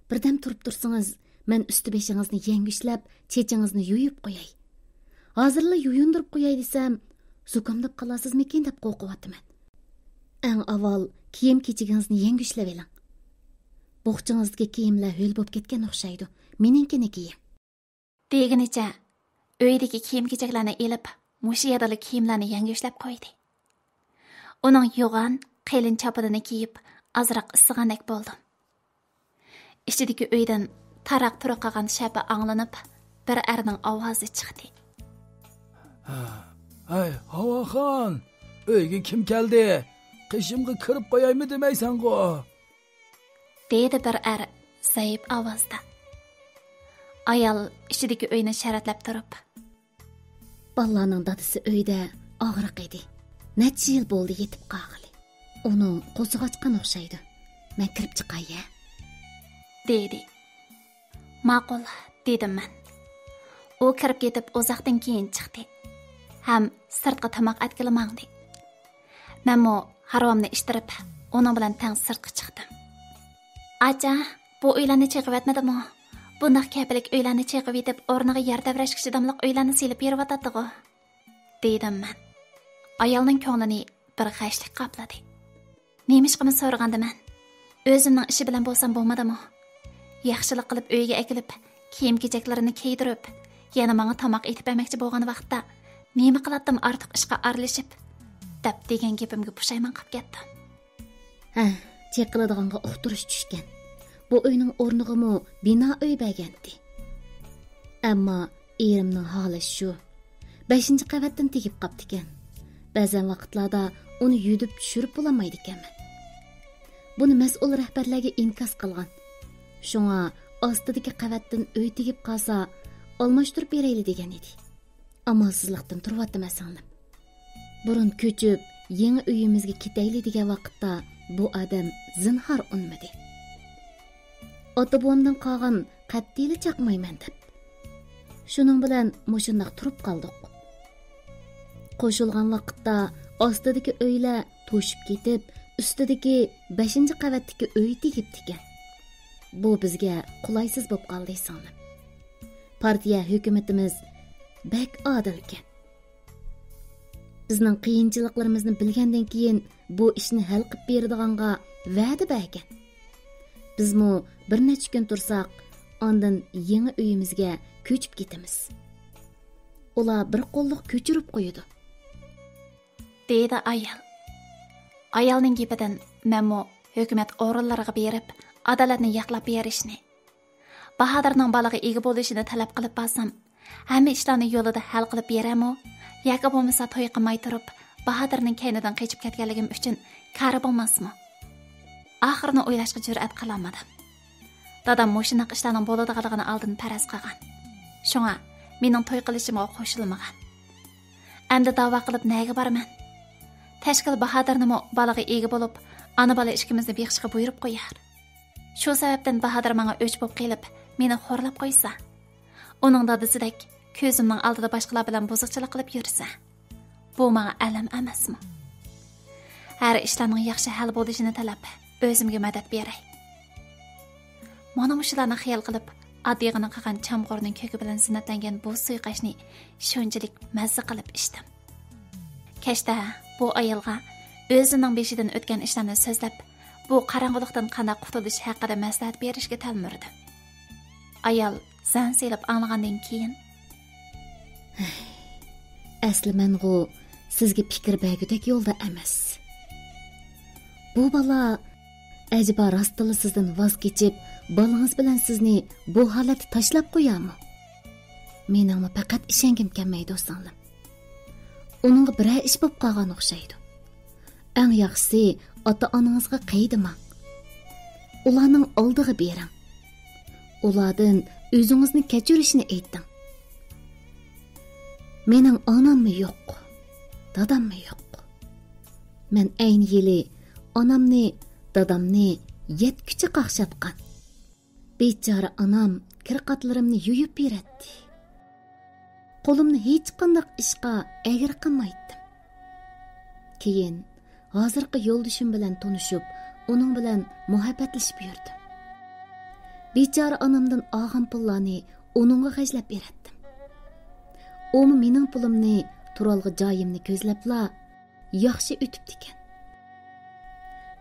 بىردەم تۇرۇپ تۇرسىڭىز، مەن ئۈستى بېشىڭىزنى يەڭگۈشلەپ، چېچىڭىزنى يۇيۇپ قوياي. ھازىرلا يۇيۇندۇرۇپ قوياي دېسەم، زۇكاملاپ قالارسىزمىكىن دەپ قورقۇۋاتىمەن. ئەڭ ئاۋۋال كىيىم-كېچىكىڭىزنى يەڭگۈشلەۋېلىڭ. بوخچىڭىزدىكى كىيىملەر ھۆل بوپ كەتكەن ئوخشايدۇ. مېنىڭكىنى كىيىڭ. دېگىنىچە، ئۆيدىكى كىيىم-كېچەكلەرنى ئېلىپ، مۇشۇ يەردىلا كىيىملەرنى يەڭگۈشلەپ قويدى. ئۇنىڭ يوغان، قېلىن چاپىنىنى كىيىپ، ئازراق ئىسسىغاندەك بولدۇم. ئىچىدىكى ئۆيدىن تاراق-تۇرۇق قىلغان شەپە ئاڭلىنىپ، بىر ئەرنىڭ ئاۋازى چىقتى. ھەي، ھاۋاخان، ئۆيگە كىم كەلدى؟ قېشىمغا كىرىپ قويايمۇ دېمەيسەنغۇ؟ دېدى بىر ئەر زەئىپ ئاۋازدا. ئايال ئىچىدىكى ئۆينى شەرەتلەپ تۇرۇپ، بالىلارنىڭ دادىسى ئۆيدە ئاغرىق ئىدى. نەچچە يىل بولدى يېتىپ قالغىلى. ئۇنىڭ قورسىقى ئاچقان ئوخشايدۇ. مەن كىرىپ چىقاي، ھە؟ دېدى. ماقۇل، دېدىم مەن. ئۇ كىرىپ كېتىپ ئۇزاقتىن كېيىن چىقتى ھەم سىرتقا تاماق ئەتكىلى ماڭدى. مەنمۇ ھارۋامنى ئىتتىرىپ، ئۇنىڭ بىلەن تەڭ سىرتقا چىقتىم. ئاچا، بۇ ئۆيلەرنى چېقىۋەتمىدىمۇ؟ بۇنداق كەپىلىك ئۆيلەرنى چېقىۋېتىپ، ئورنىغا يەر تەۋرەشكە چىداملىق ئۆيلەرنى سېلىپ بېرىۋاتاتتىغۇ؟ دېدىم مەن. ئايالنىڭ كۆڭلىنى بىر غەشلىك قاپلىدى. نېمىشقىمۇ سورىغاندا مەن، ئۆزۈمنىڭ ئىشى بىلەن بولسام بولمىدىمۇ؟ ياخشىلىق قىلىپ ئۆيگە ئەكېلىپ، كىيىم-كېچەكلىرىنى كىيدۈرۈپ، يەنە ماڭا تاماق ئېتىپ بەرمەكچى بولغان ۋاقىتتا، نېمە قىلاتتىم ئارتۇق ئىشقا ئارىلىشىپ؟ دەپ دېگەن گېپىمگە پۇشايمان قىلىپ كەتتىم. ھە، چېقىلىدىغانغا ئۇقتۇرۇش چۈشكەن. بۇ ئۆينىڭ ئورنىغىمۇ بىنا ئۆي بەرگەنتى. ئەمما ئېرىمنىڭ ھالى شۇ. بەشىنچى قەۋەتتىن تېگىپ قاپتىكەن. بەزەن ۋاقىتلاردا ئۇنى يۈدۈپ چۈشۈرۈپ بولالمايدىكەنمەن. بۇنى مەسئۇل رەھبەرلەرگە ئىنكاس قىلغان. شۇڭا ئاستىدىكى قەۋەتتىن ئۆي تېگىپ قالسا، ئالماشتۇرۇپ بېرەيلى دېگەن ئىدى. ئامالسىزلىقتىن تۇرۇۋاتىمەن، سىڭلىم. بۇرۇن كۆچۈپ، يېڭى ئۆيىمىزگە كېتەيلى دېگەن ۋاقىتتا بۇ ئادەم زىنھار ئۇنىمىدى. ئاتا-بوۋامدىن قالغان قەتئىيلا چاقمايمەن دەپ. شۇنىڭ بىلەن مۇشۇنداق تۇرۇپ قالدۇق. قوشۇلغان ۋاقىتتا ئاستىدىكى ئۆيلەر توشۇپ كېتىپ، ئۈستىدىكى بەشىنچى قەۋەتتىكى ئۆي تېگىپتىكەن. بۇ بىزگە قولايسىز بولۇپ قالدى، سىڭلىم. پارتىيە ھۆكۈمىتىمىز بەك ئادىلكەن. بىزنىڭ قىيىنچىلىقلىرىمىزنى بىلگەندىن كېيىن بۇ ئىشنى ھەل قىلىپ بېرىدىغانغا ۋەدە بەرگەن. بىزمۇ بىر نەچچە كۈن تۇرساق، ئاندىن يېڭى ئۆيىمىزگە كۆچۈپ كېتىمىز. ئۇلار بىر قوللۇق كۆچۈرۈپ قويىدۇ. دېدى ئايال. ئايالنىڭ گېپىدىن مەنمۇ ھۆكۈمەت ئورۇنلىرىغا بېرىپ، ئادالەتنى ياقلاپ بېرىشنى، باھادىرنىڭ بالىغا ئىگە بولۇشىنى تەلەپ قىلىپ بارسام، ھەممە ئىشلارنى يولىدا ھەل قىلىپ بېرەرمۇ ياكى بولمىسا توي قىلماي تۇرۇپ، باھادىرنىڭ كەينىدىن قېچىپ كەتكەنلىكىم ئۈچۈن كارى بولماسمۇ؟ ئاخىرىنى ئويلاشقا جۈرئەت قىلالمىدىم. دادام مۇشۇنداق ئىشلارنىڭ بولىدىغانلىقىنى ئالدىن پەرەز قىلغان. شۇڭا مېنىڭ توي قىلىشىمغا قوشۇلمىغان. ئەمدى داۋا قىلىپ نەگە بارىمەن؟ تەشكىل باھادىرنىمۇ بالىغا ئىگە بولۇپ، ئانا-بالا ئىككىمىزنى بېقىشقا بۇيرۇپ قويار. شۇ سەۋەبتىن باھادىر ماڭا ئۆچ بولۇپ قېلىپ، مېنى خورلاپ قويسا، ئۇنىڭ دادىسىدەك كۆزۈمنىڭ ئالدىدا باشقىلار بىلەن بۇزۇقچىلىق قىلىپ يۈرسە، بۇ ماڭا ئەلەم ئەمەسمۇ؟ ھەر ئىشلارنىڭ ياخشى ھەل بولۇشىنى تىلەپ، ئۆزۈمگە مەدەت بېرەي. مانا مۇشۇلارنى خىيال قىلىپ، ئاددىيغىنا قىلغان چامغۇرنىڭ كۆكى بىلەن زىننەتلەنگەن بۇ سۇيقاشنى شۇنچىلىك مەززە قىلىپ ئىچتىم. كەچتە بۇ ئايالغا ئۆزىنىڭ بېشىدىن ئۆتكەن ئىشلارنى سۆزلەپ، بۇ قاراڭغۇلۇقتىن قانداق قۇتۇلۇش ھەققىدە مەسلىھەت بېرىشكە تەلمۈردۈم. ئايال زەن سېلىپ ئاڭلىغاندىن كېيىن، ئەسلى مەنغۇ سىزگە پىكىر بەرگۈدەك يولدا ئەمەس. بۇ بالا ئەجەبا راستتىنلا سىزدىن ۋاز كېچىپ، بالىڭىز بىلەن سىزنى بۇ ھالەتتە تاشلاپ قويارمۇ؟ مېنىڭمۇ پەقەت ئىشەنگۈم كەلمەيدۇ، سىڭلىم. ئۇنىڭغا بىرەر ئىش بولۇپ قالغان ئوخشايدۇ. ئەڭ ياخشىسى، ئاتا-ئانىڭىزغا قەيتمەڭ. ئۇلارنىڭ ئالدىغا بېرىڭ. ئۇلاردىن ئۆزىڭىزنى كەچۈرۈشنى ئېيتىڭ. مېنىڭ ئاناممۇ يوق، داداممۇ يوق. مەن ئەينى يىلى ئانامنى، دادامنى يەتكۈچە قاقشاتقان. بىچارە ئانام كىر-قاتلىرىمنى يۇيۇپ بېرەتتى. قولۇمنى ھېچقانداق ئىشقا ئەگرى قىلمايتتىم. كېيىن ھازىرقى يولدىشىم بىلەن تونۇشۇپ، ئۇنىڭ بىلەن مۇھەببەتلىشىپ يۈردۈم. بىچارە ئانامدىن ئالغان پۇللارنى ئۇنىڭغا خەجلەپ بېرەتتىم. ئۇمۇ مېنىڭ پۇلۇمنى تۇرالغۇ جايىمنى كۆزلەپلا ياخشى ئۆتۈپتىكەن.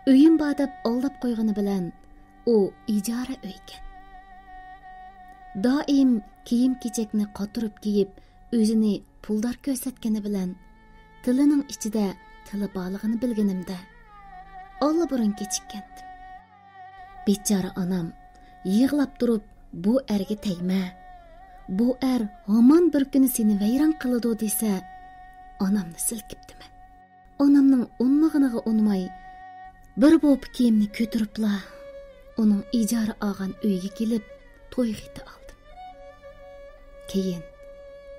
ئۆيۈم بار دەپ ئالداپ قويغىنى بىلەن ئۇ ئىجارە ئۆيكەن. دائىم كىيىم-كېچەكنى قاتۇرۇپ كىيىپ، ئۆزىنى پۇلدار كۆرسەتكىنى بىلەن تىلىنىڭ ئىچىدە تىلى بارلىقىنى بىلگىنىمدە، ئاللىبۇرۇن كېچىككەنتىم. بىچارە ئانام يىغلاپ تۇرۇپ، بۇ ئەرگە تەگمە، بۇ ئەر ھامان بىر كۈنى سېنى ۋەيران قىلىدۇ دېسە، ئانامنى سىلكىپتىمەن. ئانامنىڭ ئۇنىمىغىنىغا ئۇنىماي، بىر بوپا كىيىمنى كۆتۈرۈپلا ئۇنىڭ ئىجارە ئالغان ئۆيىگە كېلىپ، توي خېتى ئالدىم. كېيىن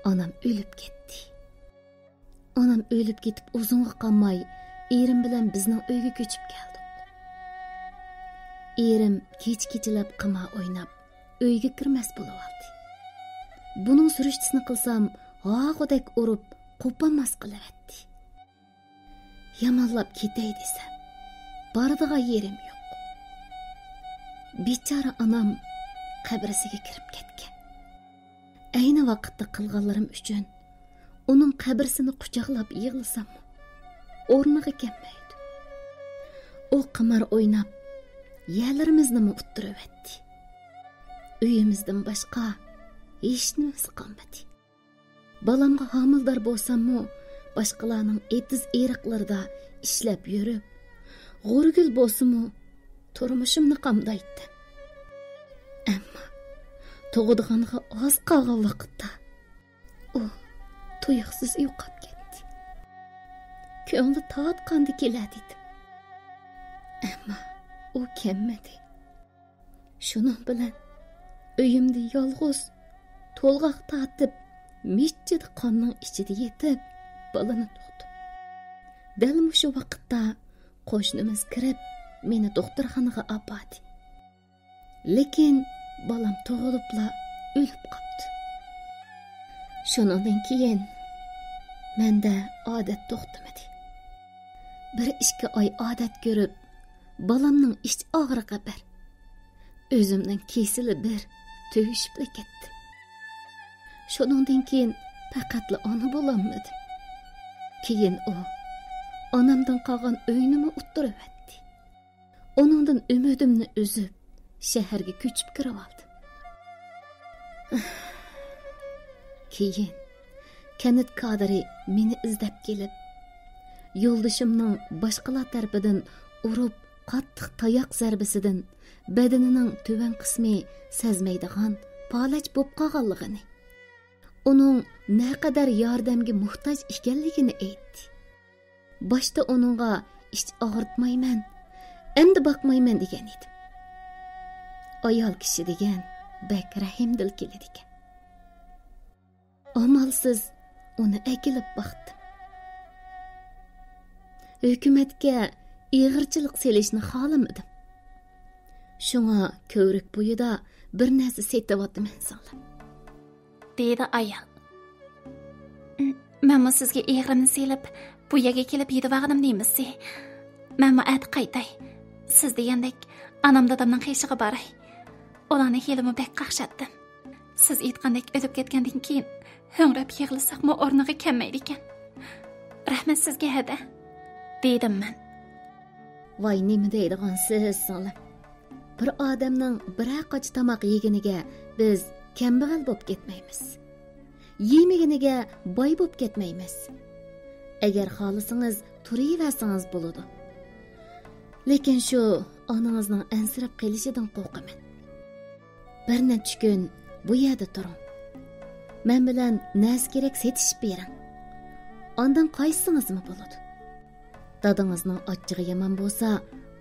ئانام ئۆلۈپ كەتتى. ئانام ئۆلۈپ كېتىپ ئۇزۇنغا قالماي، ئېرىم بىلەن بىزنىڭ ئۆيگە كۆچۈپ كەلدۇق. ئېرىم كېچە-كېچىلەپ قىمار ئويناپ، ئۆيگە كىرمەس بولۇۋالدى. بۇنىڭ سۈرۈشتىسىنى قىلسام، ھاغۇدەك ئۇرۇپ، قوپالماس قىلىۋەتتى. يامانلاپ كېتەي دېسەم، بارىدىغان يېرىم يوق. بىچارە ئانام قەبرىسىگە كىرىپ كەتكەن. ئەينى ۋاقىتتا قىلغانلىرىم ئۈچۈن ئۇنىڭ قەبرىسىنى قۇچاقلاپ يىغلىساممۇ، ئورنىغا كەلمەيدۇ. ئۇ قىمار ئويناپ، يەرلىرىمىزنىمۇ ئۇتتۇرۇۋەتتى. ئۆيىمىزدىن باشقا ھېچنېمىمىز قالمىدى. بالامغا ھامىلىدار بولساممۇ، باشقىلارنىڭ ئېتىز-ئېرىقلىرىدا ئىشلەپ يۈرۈپ، غورىگىل بولسىمۇ، تۇرمۇشۇمنى قامدايتتىم. ئەمما تۇغىدىغانغا ئاز قالغان ۋاقىتتا ئۇ تۇيۇقسىز يوقاپ كەتتى. كۆڭلى تارتقاندا كېلەر دېدىم. ئەمما ئۇ كەلمىدى. شۇنىڭ بىلەن ئۆيۈمدە يالغۇز، تولغاق تارتىپ، مىججىدە قاننىڭ ئىچىدە يېتىپ، بالىنى تۇغدۇم. دەل مۇشۇ ۋاقىتتا قوشنىمىز كىرىپ، مېنى دوختۇرخانىغا ئاپاردى. لېكىن بالام تۇغۇلۇپلا ئۆلۈپ قاپتۇ. شۇنىڭدىن كېيىن مەندە ئادەت توختىمىدى. بىر ئىككى ئاي ئادەت كۆرۈپ، بالامنىڭ ئىچ ئاغرىقى بىر، ئۆزۈمنىڭ كېسىلى بىر تۈگىشىپلا كەتتى. شۇنىڭدىن كېيىن پەقەتلا ئانا بولالمىدىم. كېيىن ئۇ ئانامدىن قالغان ئۆينىمۇ ئۇتتۇرۇۋەتتى. ئۇنىڭدىن ئۈمىدىمنى ئۈزۈپ، شەھەرگە كۆچۈپ كىرىۋالدىم. كېيىن كەنت كادىرى مېنى ئىزدەپ كېلىپ، يولدىشىمنىڭ باشقىلار تەرىپىدىن ئۇرۇپ قاتتىق تاياق زەربىسىدىن بەدىنىنىڭ تۆۋەن قىسمى سەزمەيدىغان پالەچ بولۇپ قالغانلىقىنى، ئۇنىڭ نەقەدەر ياردەمگە موھتاج ئىكەنلىكىنى ئېيتتى. باشتا ئۇنىڭغا ئىچ ئاغرىتمايمەن، ئەمدى باقمايمەن دېگەن ئىدىم. ئايال كىشى دېگەن بەك رەھىمدىل كېلىدىكەن. ئامالسىز ئۇنى ئەكېلىپ باقتىم. ھۆكۈمەتكە ئېغىرچىلىق سېلىشنى خالىمىدىم. شۇڭا كۆۋرۈك بويىدا بىر نەرسە سېتىۋاتىمەن سىڭلىم. دېدى ئايال. مەنمۇ سىزگە ئېغىرىمنى سېلىپ، بۇ يەرگە كېلىپ يېتىۋالغىنىم نېمىسى؟ مەنمۇ ئەتە قايتاي. سىز دېگەندەك، ئانام دادامنىڭ قېشىغا باراي. ئۇلارنى ھېلىمۇ بەك قاقشاتتىم. سىز ئېيتقاندەك ئۆلۈپ كەتكەندىن كېيىن، ھۆڭرەپ يىغلىساقمۇ ئورنىغا كەلمەيدىكەن. رەھمەت سىزگە ھەدە، دېدىم مەن. ۋاي، نېمە دەيدىغانسىز، سىڭلىم؟ بىر ئادەمنىڭ بىرەر قاچا تاماق يېگىنىگە بىز كەمبەغەل بولۇپ كەتمەيمىز. يېمىگىنىگە باي بولۇپ كەتمەيمىز. ئەگەر خالىسىڭىز، تۇرۇۋەرسىڭىز بولىدۇ. لېكىن شۇ ئانىڭىزنىڭ ئەنسىرەپ قېلىشىدىن قورقىمەن. بىر نەچچە كۈن بۇ يەردە تۇرۇڭ. مەن بىلەن نەرسە كېرەك سېتىشىپ بېرىڭ. ئاندىن قايتسىڭىزمۇ بولىدۇ. دادىڭىزنىڭ ئاچچىقى يامان بولسا،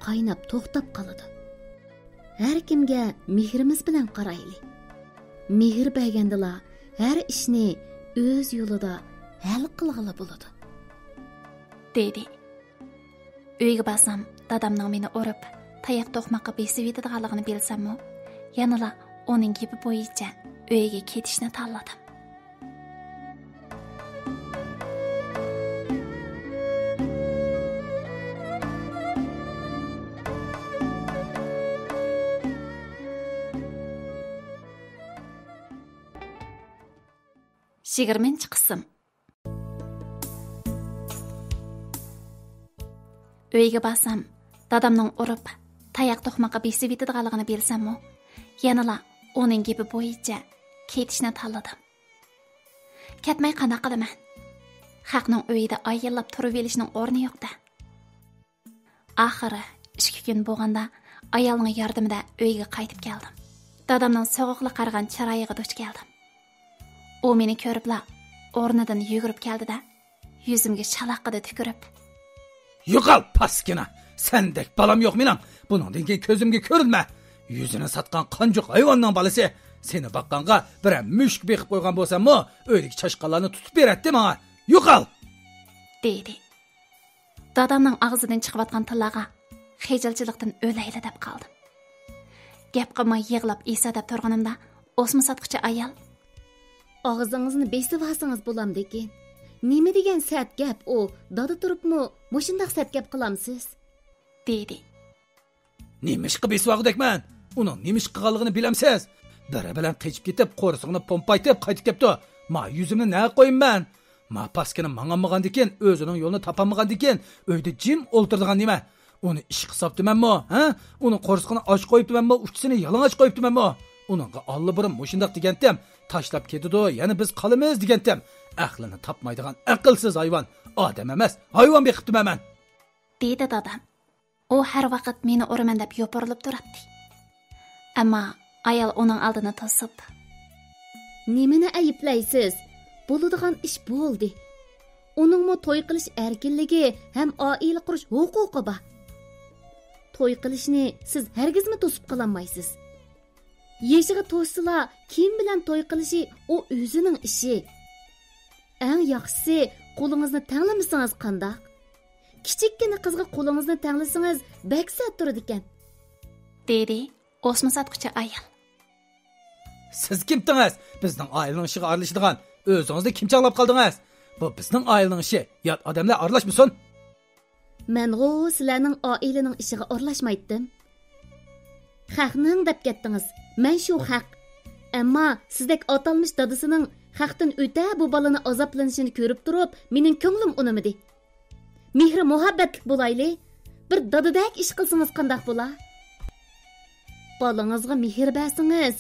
قايناپ توختاپ قالىدۇ. ھەر كىمگە مېھرىمىز بىلەن قارايلى. مېھىر بەرگەندىلا ھەر ئىشنى ئۆز يولىدا ھەل قىلغىلى بولىدۇ، دېدى. ئۆيگە بارسام، دادامنىڭ مېنى ئۇرۇپ، تاياق توقماققا بېسىۋېتىدىغانلىقىنى بىلسەممۇ، يەنىلا ئۇنىڭ گېپى بويىچە ئۆيگە كېتىشنى تاللىدىم. يىگىرمىنچى قىسىم. ئۆيگە بارسام، دادامنىڭ ئۇرۇپ، تاياق توقماققا بېسىۋېتىدىغانلىقىنى بىلسەممۇ، يەنىلا ئۇنىڭ گېپى بويىچە كېتىشنى تاللىدىم. كەتمەي قانداق قىلىمەن؟ خەقنىڭ ئۆيىدە ئايلىنىپ تۇرۇۋېلىشنىڭ ئورنى يوق-دە. ئاخىرى ئىككى كۈن بولغاندا، ئايالنىڭ ياردىمىدە ئۆيگە قايتىپ كەلدىم. دادامنىڭ سوغۇقلا قارىغان چىرايىغا دۇچ كەلدىم. ئۇ مېنى كۆرۈپلا ئورنىدىن يۈگۈرۈپ كەلدى-دە، يۈزۈمگە شالاققىدە تۈكۈرۈپ، «يوقال، پاسكىنا! سەندەك بالام يوق مېنىڭ! بۇنىڭدىن كېيىن كۆزۈمگە كۆرۈنمە! يۈزىنى ساتقان قانجۇق ھايۋاننىڭ بالىسى! سېنى باققانغا بىرەر مۈشۈك بېقىپ قويغان بولساممۇ، ئۆيدىكى چاشقانلارنى تۇتۇپ بېرەتتى ماڭا! يوقال!» دېدى. دادامنىڭ ئاغزىدىن چىقىۋاتقان تىللارغا خىجىلچىلىقتىن ئۆلەيلا دەپ قالدىم. گەپ قىلماي يىغلاپ ئېسەدەپ تۇرغىنىمدا، ئوسما ساتقۇچى ئايال، «ئاغزىڭىزنى بېسىۋالسىڭىز بولامدىكىن؟ نېمە دېگەن سەت گەپ ئۇ؟ دادا تۇرۇپمۇ مۇشۇنداق سەت گەپ قىلامسىز؟» دېدى. «نېمىشقا بېسىۋالغۇدەكمەن؟ ئۇنىڭ نېمىش قىلغانلىقىنى بىلەمسىز؟ بىرى بىلەن قېچىپ كېتىپ، قورسىقىنى پومپايتىپ قايتىپ كەپتۇ. ما يۈزۈمنى نەگە قويىمەن؟ ما پاسكىنا ماڭالمىغاندىكىن، ئۆزىنىڭ يولىنى تاپالمىغاندىكىن، ئۆيدە جىم ئولتۇرىدىغان نېمە؟ ئۇنى ئىشقا ساپتىمەنمۇ، ھە؟ ئۇنىڭ قورسىقىنى ئاچ قويۇپتىمەنمۇ، ئۇچىسىنى يالىڭاچ قويۇپتىمەنمۇ؟ ئۇنىڭغا ئاللىبۇرۇن مۇشۇنداق دېگەنتىم، تاشلاپ كېتىدۇ، يەنە بىز قالىمىز دېگەنتىم. ئەقلىنى تاپمايدىغان ئەقىلسىز ھايۋان، ئادەم ئەمەس، ھايۋان بېقىپتىمەن مەن.» دېدى دادام. ئۇ ھەر ۋاقىت مېنى ئۇرىمەن دەپ يوپۇرۇلۇپ تۇراتتى. ئەمما ئايال ئۇنىڭ ئالدىنى توسۇپ، «نېمىنى ئەيىبلەيسىز؟ بولىدىغان ئىش بولدى. ئۇنىڭمۇ توي قىلىش ئەركىنلىكى ھەم ئائىلە قۇرۇش ھوقۇقى بار. توي قىلىشنى سىز ھەرگىزمۇ توسۇپ قالالمايسىز. يېشىغا توشسىلا، كىم بىلەن توي قىلىشى ئۇ ئۆزىنىڭ ئىشى. ئەڭ ياخشىسى، قولىڭىزنى تەڭلىمىسىڭىز قانداق؟ كىچىككىنە قىزغا قولىڭىزنى تەڭلىسىڭىز بەك سەت تۇرىدىكەن.» دېدى ئوسما ساتقۇچى ئايال. «سىز كىمتىڭىز بىزنىڭ ئائىلىنىڭ ئىشىغا ئارىلىشىدىغان؟ ئۆزىڭىزنى كىم چاغلاپ قالدىڭىز؟ بۇ بىزنىڭ ئائىلىنىڭ ئىشى، يات ئادەملەر ئارىلاشمىسۇن.» مەنغۇ سىلەرنىڭ ئائىلىنىڭ ئىشىغا ئارىلاشمايتتىم. خەقنىڭ دەپ كەتتىڭىز. مەن شۇ خەق. ئەمما سىزدەك ئاتالمىش دادىسىنىڭ ھەقتىن ئۆتە بۇ بالىنى ئازابلىنىشىنى كۆرۈپ تۇرۇپ، مېنىڭ كۆڭلۈم ئۇنىمىدى. مېھرى مۇھەببەتلىك بولايلى، بىر دادىدەك ئىش قىلسىڭىز قانداق بولا؟ بالىڭىزغا مېھىر بەرسىڭىز،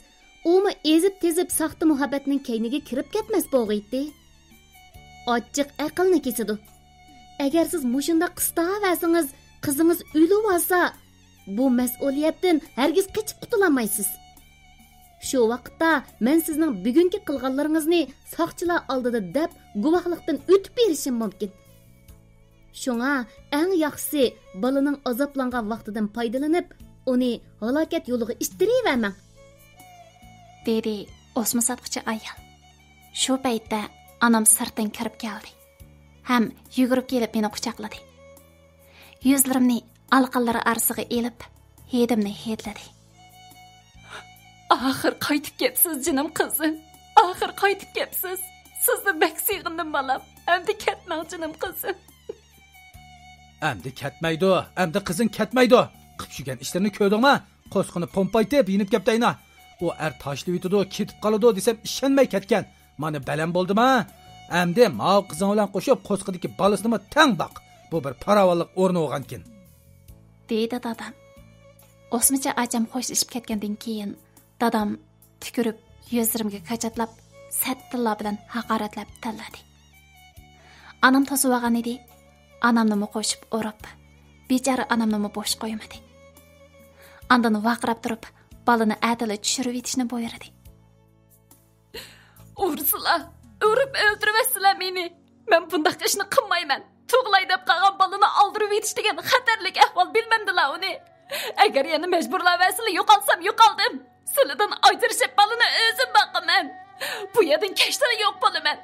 ئۇمۇ ئېزىپ-تېزىپ ساختا مۇھەببەتنىڭ كەينىگە كىرىپ كەتمەس بولغىيتتى. ئاچچىق ئەقىلنى كېسىدۇ. ئەگەر سىز مۇشۇنداق قىستاۋەرسىڭىز، قىزىڭىز ئۆلۈۋالسا، بۇ مەسئۇلىيەتتىن ھەرگىز قېچىپ قۇتۇلالمايسىز. شۇ ۋاقىتتا مەن سىزنىڭ بۈگۈنكى قىلغانلىرىڭىزنى ساقچىلار ئالدىدا دەپ، گۇۋاھلىقتىن ئۆتۈپ بېرىشىم مۇمكىن. شۇڭا ئەڭ ياخشىسى بالىنىڭ ئازابلانغان ۋاقتىدىن پايدىلىنىپ، ئۇنى ھالاكەت يولىغا ئىتتىرىۋەرمەڭ، دېدى ئوسما ساتقۇچى ئايال. شۇ پەيتتە ئانام سىرتتىن كىرىپ كەلدى ھەم يۈگۈرۈپ كېلىپ مېنى قۇچاقلىدى. يۈزلىرىمنى ئالىقانلىرى ئارىسىغا ئېلىپ، ھىدىمنى ھىدلىدى. ئاخىر قايتىپ كەپسىز، جېنىم قىزىم. ئاخىر قايتىپ كەپسىز. سىزنى بەك سېغىندىم، بالام. ئەمدى كەتمەڭ، جېنىم قىزىم. ئەمدى كەتمەيدۇ، ئەمدى قىزىڭ كەتمەيدۇ. قىپ يۈرگەن ئىشلىرىنى كۆردۈڭما؟ قورسىقىنى پومپايتىپ يېنىپ كەپتۇ ئەينا. ئۇ ئەر تاشلىۋېتىدۇ، كېتىپ قالىدۇ دېسەم ئىشەنمەي كەتكەن. مانا بەلەم بولدىما؟ ئەمدى ماۋۇ قىزىڭ بىلەن قوشۇپ قورسىقىدىكى بالىسىنىمۇ تەڭ باق. بۇ بىر پاراۋانلىق ئورنى بولغانكىن، دېدى دادام. ئوسمىچە ئاچام خوشلىشىپ كەتكەندىن كېيىن، دادام تۈكۈرۈپ، يۈزلىرىمگە كاچاتلاپ، سەت تىللار بىلەن ھاقارەتلەپ تىللىدى. ئانام توسۇۋالغان ئىدى. ئانامنىمۇ قوشۇپ ئۇرۇپ، بىچارە ئانامنىمۇ بوش قويمىدى. ئاندىن ۋارقىراپ تۇرۇپ، بالىنى ئەتىلا چۈشۈرۈۋېتىشنى بۇيرۇدى. ئۇرسىلا، ئۇرۇپ ئۆلتۈرۈۋەتسىلە مېنى. مەن بۇنداق ئىشنى قىلمايمەن. تۇغۇلاي دەپ قالغان بالىنى ئالدۇرۇۋېتىش دېگەن خەتەرلىك ئەھۋال، بىلمەمدىلا ئۇنى. ئەگەر يەنە مەجبۇرلاۋەرسىلە يوقالسام يوقالدىم. سىلىدىن ئاجرىشىپ بالىنى ئۆزۈم باقىمەن. بۇ يەردىن كەچتىلا يوق بولىمەن،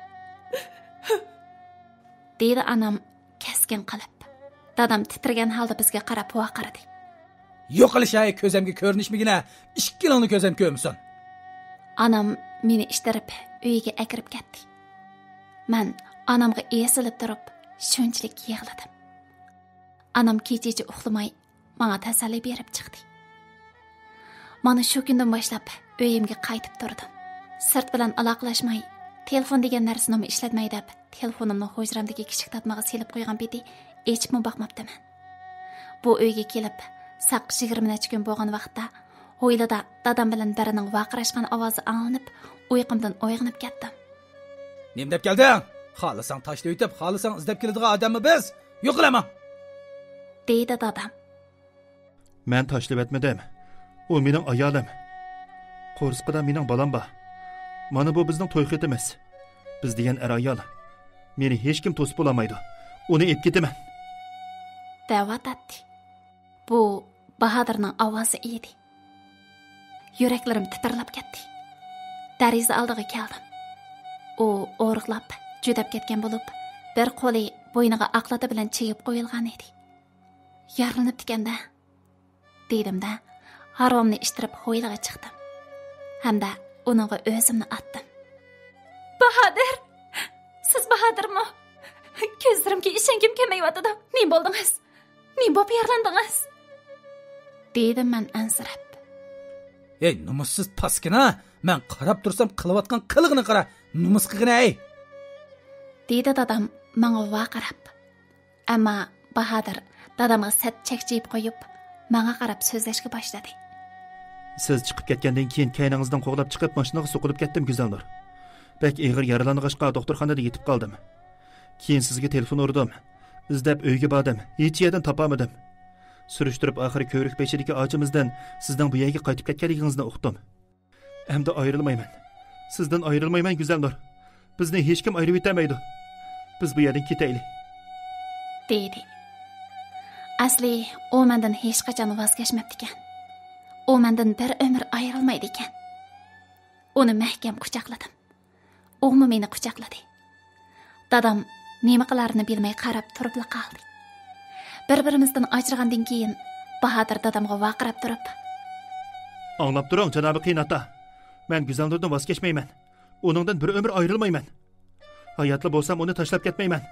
دېدى ئانام كەسكىن قىلىپ. دادام تىترىگەن ھالدا بىزگە قاراپ ۋارقىرىدى. يوقىلىش ھەي، كۆزەمگە كۆرۈنۈشمىگىنە، ئىككىلىڭنى كۆزەم كۆرمىسۇن. ئانام مېنى ئىتتىرىپ ئۆيىگە ئەكىرىپ كەتتى. مەن ئانامغا ئېسىلىپ تۇرۇپ شۇنچىلىك يىغلىدىم. ئانام كېچىچە ئۇخلىماي ماڭا تەسەللى بېرىپ چىقتى. مانا شۇ كۈندىن باشلاپ ئۆيۈمگە قايتىپ تۇردۇم. سىرت بىلەن ئالاقىلەشمەي، تېلېفون دېگەن نەرسىنىمۇ ئىشلەتمەي دەپ، تېلېفونۇمنى ھۇجرامدىكى كىچىك تارتمىغا سېلىپ قويغان پېتى ئېچىپمۇ باقماپتىمەن. بۇ ئۆيگە كېلىپ ساق يىگىرمە نەچچە كۈن بولغان ۋاقىتتا ھويلىدا دادام بىلەن بىرىنىڭ ۋارقىراشقان ئاۋازى ئاڭلىنىپ، ئۇيقۇمدىن ئويغىنىپ كەتتىم. نېمە دەپ كەلدىڭ؟ خالىساڭ تاشلىۋېتىپ، خالىساڭ ئىزدەپ كېلىدىغان ئادەممۇ بىز؟ يوقىلە ماڭ! دېدى دادام. مەن تاشلىۋەتمىدىم. ئۇ مېنىڭ ئايالىم. قورسىقىدا مېنىڭ بالام بار. مانا بۇ بىزنىڭ توي خېتىمىز. بىز دېگەن ئەر-ئايال. مېنى ھېچكىم توسۇپ بولالمايدۇ. ئۇنى ئېلىپ كېتىمەن. دەۋاتاتتى. بۇ باھادىرنىڭ ئاۋازى ئىدى. يۈرەكلىرىم تىتىرلاپ كەتتى. دېرىزە ئالدىغا كەلدىم. ئۇ ئورۇقلاپ، جۈدەپ كەتكەن بولۇپ، بىر قولى بوينىغا ئاق لاتا بىلەن چىگىپ قويۇلغان ئىدى. يارىلىنىپتىكەن-دە، دېدىم-دە، ھارۋامنى ئىتتىرىپ ھويلىغا چىقتىم ھەمدە ئۇنىڭغا ئۆزۈمنى ئاتتىم. باھادىر! سىز باھادىرمۇ؟ كۆزلىرىمگە ئىشەنگۈم كەلمەيۋاتىدۇ. نېمە بولدىڭىز؟ نېمە بولۇپ يارىلاندىڭىز؟ دېدىم مەن ئەنسىرەپ. ھەي، نومۇسسىز پاسكىنا! مەن قاراپ تۇرسام قىلىۋاتقان قىلىقىنى قارا، نومۇس قىلغىنە ھەي! دېدى دادام ماڭا ۋارقىراپ. ئەمما باھادىر دادامغا سەت چەكچىيىپ قويۇپ، ماڭا قاراپ سۆزلەشكە باشلىدى. سىز چىقىپ كەتكەندىن كېيىن كەينىڭىزدىن قوغلاپ چىقىپ ماشىنىغا سوقۇلۇپ كەتتىم، گۈزەلنۇر. بەك ئېغىر يارىلانغاچقا دوختۇرخانىدا يېتىپ قالدىم. كېيىن سىزگە تېلېفون ئۇردۇم. ئىزدەپ ئۆيگە باردىم. ھېچ يەردىن تاپالمىدىم. سۈرۈشتۈرۈپ ئاخىرى كۆۋرۈك بېشىدىكى ئاچىمىزدىن سىزنىڭ بۇ يەرگە قايتىپ كەتكەنلىكىڭىزنى ئۇقتۇم. ئەمدى ئايرىلمايمەن. سىزدىن ئايرىلمايمەن، گۈزەلنۇر. بىزنى ھېچكىم ئايرىۋېتەلمەيدۇ. بىز بۇ يەردىن كېتەيلى. دېدى. ئەسلى ئۇ مەندىن ھېچقاچان ۋاز كەچمەپتىكەن. ئۇ مەندىن بىر ئۆمۈر ئايرىلمايدىكەن. ئۇنى مەھكەم قۇچاقلىدىم. ئۇمۇ مېنى قۇچاقلىدى. دادام نېمە قىلارىنى بىلمەي قاراپ تۇرۇپلا قالدى. بىر-بىرىمىزدىن ئاجرىغاندىن كېيىن، باھادىر دادامغا ۋارقىراپ تۇرۇپ، ئاڭلاپ تۇرۇڭ، جانابى قېيىنئاتا. مەن گۈزەلنۇردىن ۋاز كەچمەيمەن. ئۇنىڭدىن بىر ئۆمۈر ئايرىلمايمەن. ھاياتلا بولسام ئۇنى تاشلاپ كەتمەيمەن.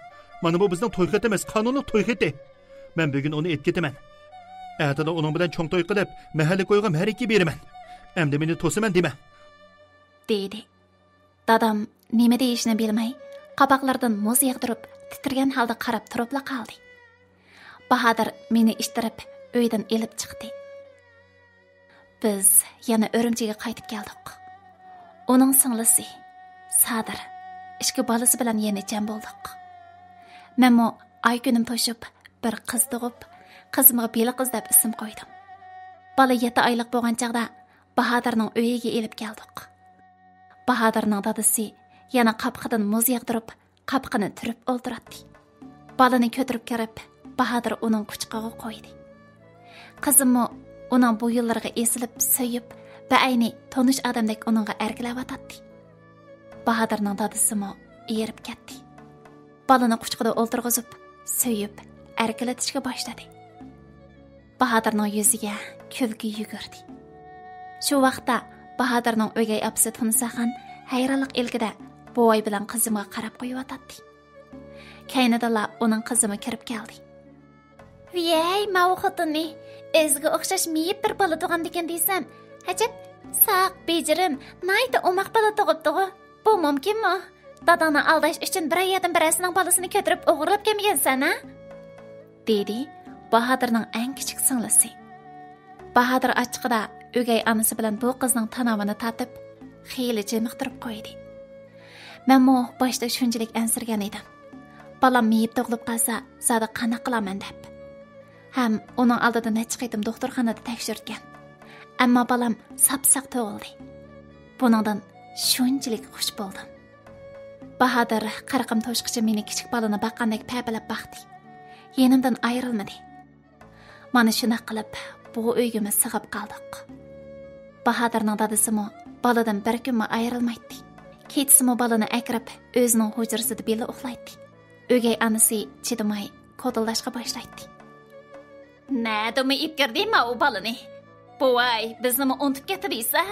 مانا بۇ بىزنىڭ توي خېتىمىز، قانۇنلۇق توي خېتى. مەن بۈگۈن ئۇنى ئېلىپ كېتىمەن. ئەتىلا ئۇنىڭ بىلەن چوڭ توي قىلىپ، مەھەللە كويىغا مەرىكە بېرىمەن. ئەمدى مېنى توسىمەن دېمە. دېدى. دادام نېمە دېيىشنى بىلمەي، قاپاقلىرىدىن مۇز ياغدۇرۇپ، تىترىگەن ھالدا قاراپ تۇرۇپلا قالدى. باھادىر مېنى ئىتتىرىپ، ئۆيدىن ئېلىپ چىقتى. بىز يەنە ئۈرۈمچىگە قايتىپ كەلدۇق. ئۇنىڭ سىڭلىسى سادىر ئىككى بالىسى بىلەن يەنە جەم بولدۇق. مەنمۇ ئاي كۈنۈم توشۇپ، بىر قىز تۇغۇپ، قىزىمغا بېلىق قىز دەپ ئىسىم قويدۇم. بالا يەتتە ئايلىق بولغان چاغدا باھادىرنىڭ ئۆيىگە ئېلىپ كەلدۇق. باھادىرنىڭ دادىسى يەنە قاپىقىدىن مۇز ياغدۇرۇپ، قاپىقىنى تۈرۈپ ئولتۇراتتى. بالىنى كۆتۈرۈپ كىرىپ، باھادىر ئۇنىڭ قۇچىقىغا قويدى. قىزىممۇ ئۇنىڭ بويۇنلىرىغا ئېسىلىپ، سۆيۈپ، بەئەينى تونۇش ئادەمدەك ئۇنىڭغا ئەركىلەۋاتاتتى. باھادىرنىڭ دادىسىمۇ ئېرىپ كەتتى. بالىنى قۇچىقىدا ئولتۇرغۇزۇپ، سۆيۈپ، ئەركىلىتىشكە باشلىدى. باھادىرنىڭ يۈزىگە كۈلكە يۈگۈردى. شۇ ۋاقىتتا باھادىرنىڭ ئۆگەي ئاپىسى تۇنساخان ھەيرانلىق ئىلكىدە بوۋاي بىلەن قىزىمغا قاراپ قويۇۋاتاتتى. كەينىدىنلا ئۇنىڭ قىزىمۇ كىرىپ كەلدى. ۋىيەي، ماۋۇ خوتۇننى، ئۆزىگە ئوخشاش مېيىپ بىر بالا تۇغامدىكىن دېسەم، ئەجەب، ساق، بېجىرىم، ناھايىتى ئوماق بالا تۇغۇپتىغۇ. بۇ مۇمكىنمۇ؟ داداڭنى ئالداش ئۈچۈن بىرەر يەردىن بىرەرسىنىڭ بالىسىنى كۆتۈرۈپ ئوغرىلاپ كەلمىگەنسەن ھە؟ دېدى باھادىرنىڭ ئەڭ كىچىك سىڭلىسى. باھادىر ئاچچىقىدا ئۆگەي ئانىسى بىلەن بۇ قىزنىڭ تاناۋىنى تارتىپ، خېلى جىمىقتۇرۇپ قويدى. مەنمۇ باشتا شۇنچىلىك ئەنسىرىگەن ئىدىم. بالام مېيىپ تۇغۇلۇپ قالسا، زادى قانداق قىلارمەن دەپ. ھەم ئۇنىڭ ئالدىدا نەچچە قېتىم دوختۇرخانىدا تەكشۈرتكەن. ئەمما بالام ساپساق تۇغۇلدى. بۇنىڭدىن شۇنچىلىك خۇش بولدۇم. باھادىر قىرىقىم توشقىچە مېنى كىچىك بالىنى باققاندەك پەپىلەپ باقتى. يېنىمدىن ئايرىلمىدى. مانا شۇنداق قىلىپ، بۇ ئۆيگىمۇ سىغىپ قالدۇق. باھادىرنىڭ دادىسىمۇ بالىدىن بىر كۈنمۇ ئايرىلمايتتى. كېچىسىمۇ بالىنى ئەكىرىپ، ئۆزىنىڭ ھۇجرىسىدا بىللە ئۇخلايتتى. ئۆگەي ئانىسى چىدىماي كودۇلداشقا باشلايتتى. نەدىمۇ ئېلىپ كىردى ماۋۇ بالىنى؟ بوۋاي، بىزنىمۇ ئۇنتۇپ كەتتى دېسە؟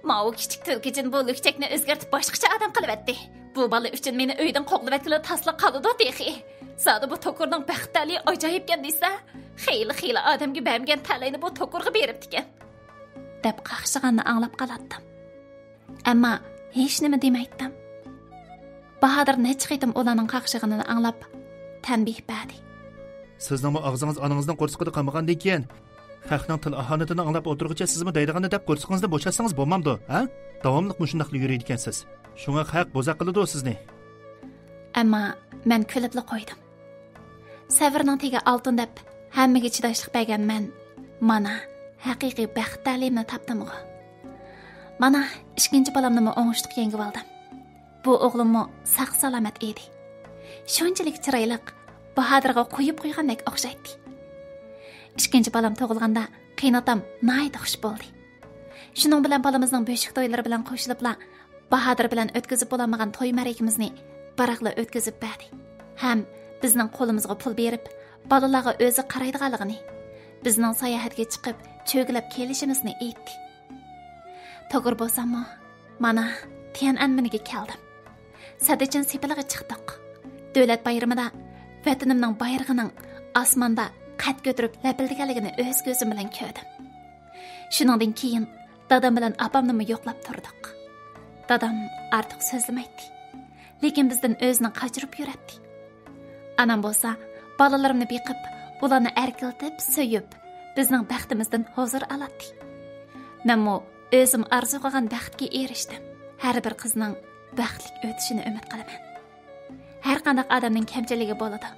ماۋۇ كىچىك تۈلكىجىن بۇ لۈكچەكنى ئۆزگەرتىپ باشقىچە ئادەم قىلىۋەتتى. بۇ بالا ئۈچۈن مېنى ئۆيدىن قوغلىۋەتكىلى تاسلا قالىدۇ تېخى. زادى بۇ توكۇرنىڭ بەخت تەلىيى ئاجايىپكەن دېسە؟ خېلى-خېلى ئادەمگە بەرمىگەن تەلەينى بۇ توكۇرغا بېرىپتىكەن. دەپ قاقشىغاننى ئاڭلاپ قالاتتىم. ئەمما ھېچنېمە دېمەيتتىم. باھادىر نەچچە قېتىم ئۇلارنىڭ قاقشىغىنىنى ئاڭلاپ، تەنبىھ بەردى. سىزنىڭمۇ ئاغزىڭىز ئانىڭىزنىڭ قورسىقىدا قالمىغاندىن كېيىن، خەقنىڭ تىل ئاھانىتىنى ئاڭلاپ ئولتۇرغۇچە سىزمۇ دەيدىغاننى دەپ قورسىقىڭىزنى بوشاتسىڭىز بولمامدۇ، ھە؟ داۋاملىق مۇشۇنداقلا يۈرىدىكەنسىز. شۇڭا خەق بوزەك قىلىدۇ سىزنى. ئەمما مەن كۈلۈپلا قويدۇم. سەۋرنىڭ تېگى ئالتۇن دەپ ھەممىگە چىداشلىق بەرگەن مەن، مانا، ھەقىقىي بەخت تەلىيىمنى تاپتىمغۇ. مانا، ئىككىنچى بالامنىمۇ ئوڭۇشلۇق يەڭگىۋالدىم. بۇ ئوغلۇممۇ ساق-سالامەت ئىدى. شۇنچىلىك چىرايلىق، باھادىرغا قويۇپ قويغاندەك ئوخشايتتى. ئىككىنچى بالام تۇغۇلغاندا قېيىنئاتام ناھايىتى خۇش بولدى. شۇنىڭ بىلەن بالىمىزنىڭ بۆشۈك تويلىرى بىلەن قوشۇلۇپلا، باھادىر بىلەن ئۆتكۈزۈپ بولالمىغان توي مەرىكىمىزنى بىراقلا ئۆتكۈزۈپ بەردى. ھەم بىزنىڭ قولىمىزغا پۇل بېرىپ، بالىلارغا ئۆزى قارايدىغانلىقىنى، بىزنىڭ ساياھەتكە چىقىپ، چۆگىلەپ كېلىشىمىزنى ئېيتتى. توكۇر بولساممۇ، مانا، تيەنئەنمېنگە كەلدىم. سەددىچىن سېپىلىغا چىقتۇق. دۆلەت بايرىمىدا ۋەتىنىمنىڭ بايرىقىنىڭ ئاسماندا قەد كۆتۈرۈپ لەپىلدىگەنلىكىنى ئۆز كۆزۈم بىلەن كۆردۈم. شۇنىڭدىن كېيىن دادام بىلەن ئاپامنىمۇ يوقلاپ تۇردۇق. دادام ئارتۇق سۆزلىمەيتتى، لېكىن بىزدىن ئۆزىنى قاچۇرۇپ يۈرەتتى. ئانام بولسا بالىلىرىمنى بېقىپ، ئۇلارنى ئەركىلىتىپ، سۆيۈپ، بىزنىڭ بەختىمىزدىن ھۇزۇر ئالاتتى. مەنمۇ ئۆزۈم ئارزۇ قىلغان بەختكە ئېرىشتىم. ھەر بىر قىزنىڭ بەختلىك ئۆتۈشىنى ئۈمىد قىلىمەن. ھەر قانداق ئادەمنىڭ كەمچىلىكى بولىدۇ.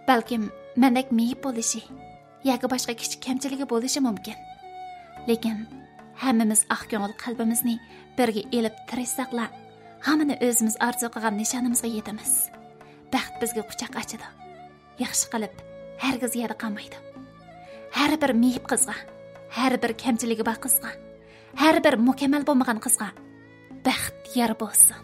بەلكىم مەندەك مېيىپ بولۇشى ياكى باشقا كىچىك كەمچىلىكى بولۇشى مۇمكىن. لېكىن ھەممىمىز ئاق كۆڭۈل قەلبىمىزنى بىرگە ئېلىپ تىرىشساقلا، ھامان ئۆزىمىز ئارزۇ قىلغان نىشانىمىزغا يېتىمىز. بەخت بىزگە قۇچاق ئاچىدۇ. ياخشى قىلىپ ھەرگىز يەردە قالمايدۇ. ھەر بىر مېيىپ قىزغا، ھەر بىر كەمچىلىكى بار قىزغا، ھەر بىر مۇكەممەل بولمىغان قىزغا بەخت يار بولسۇن.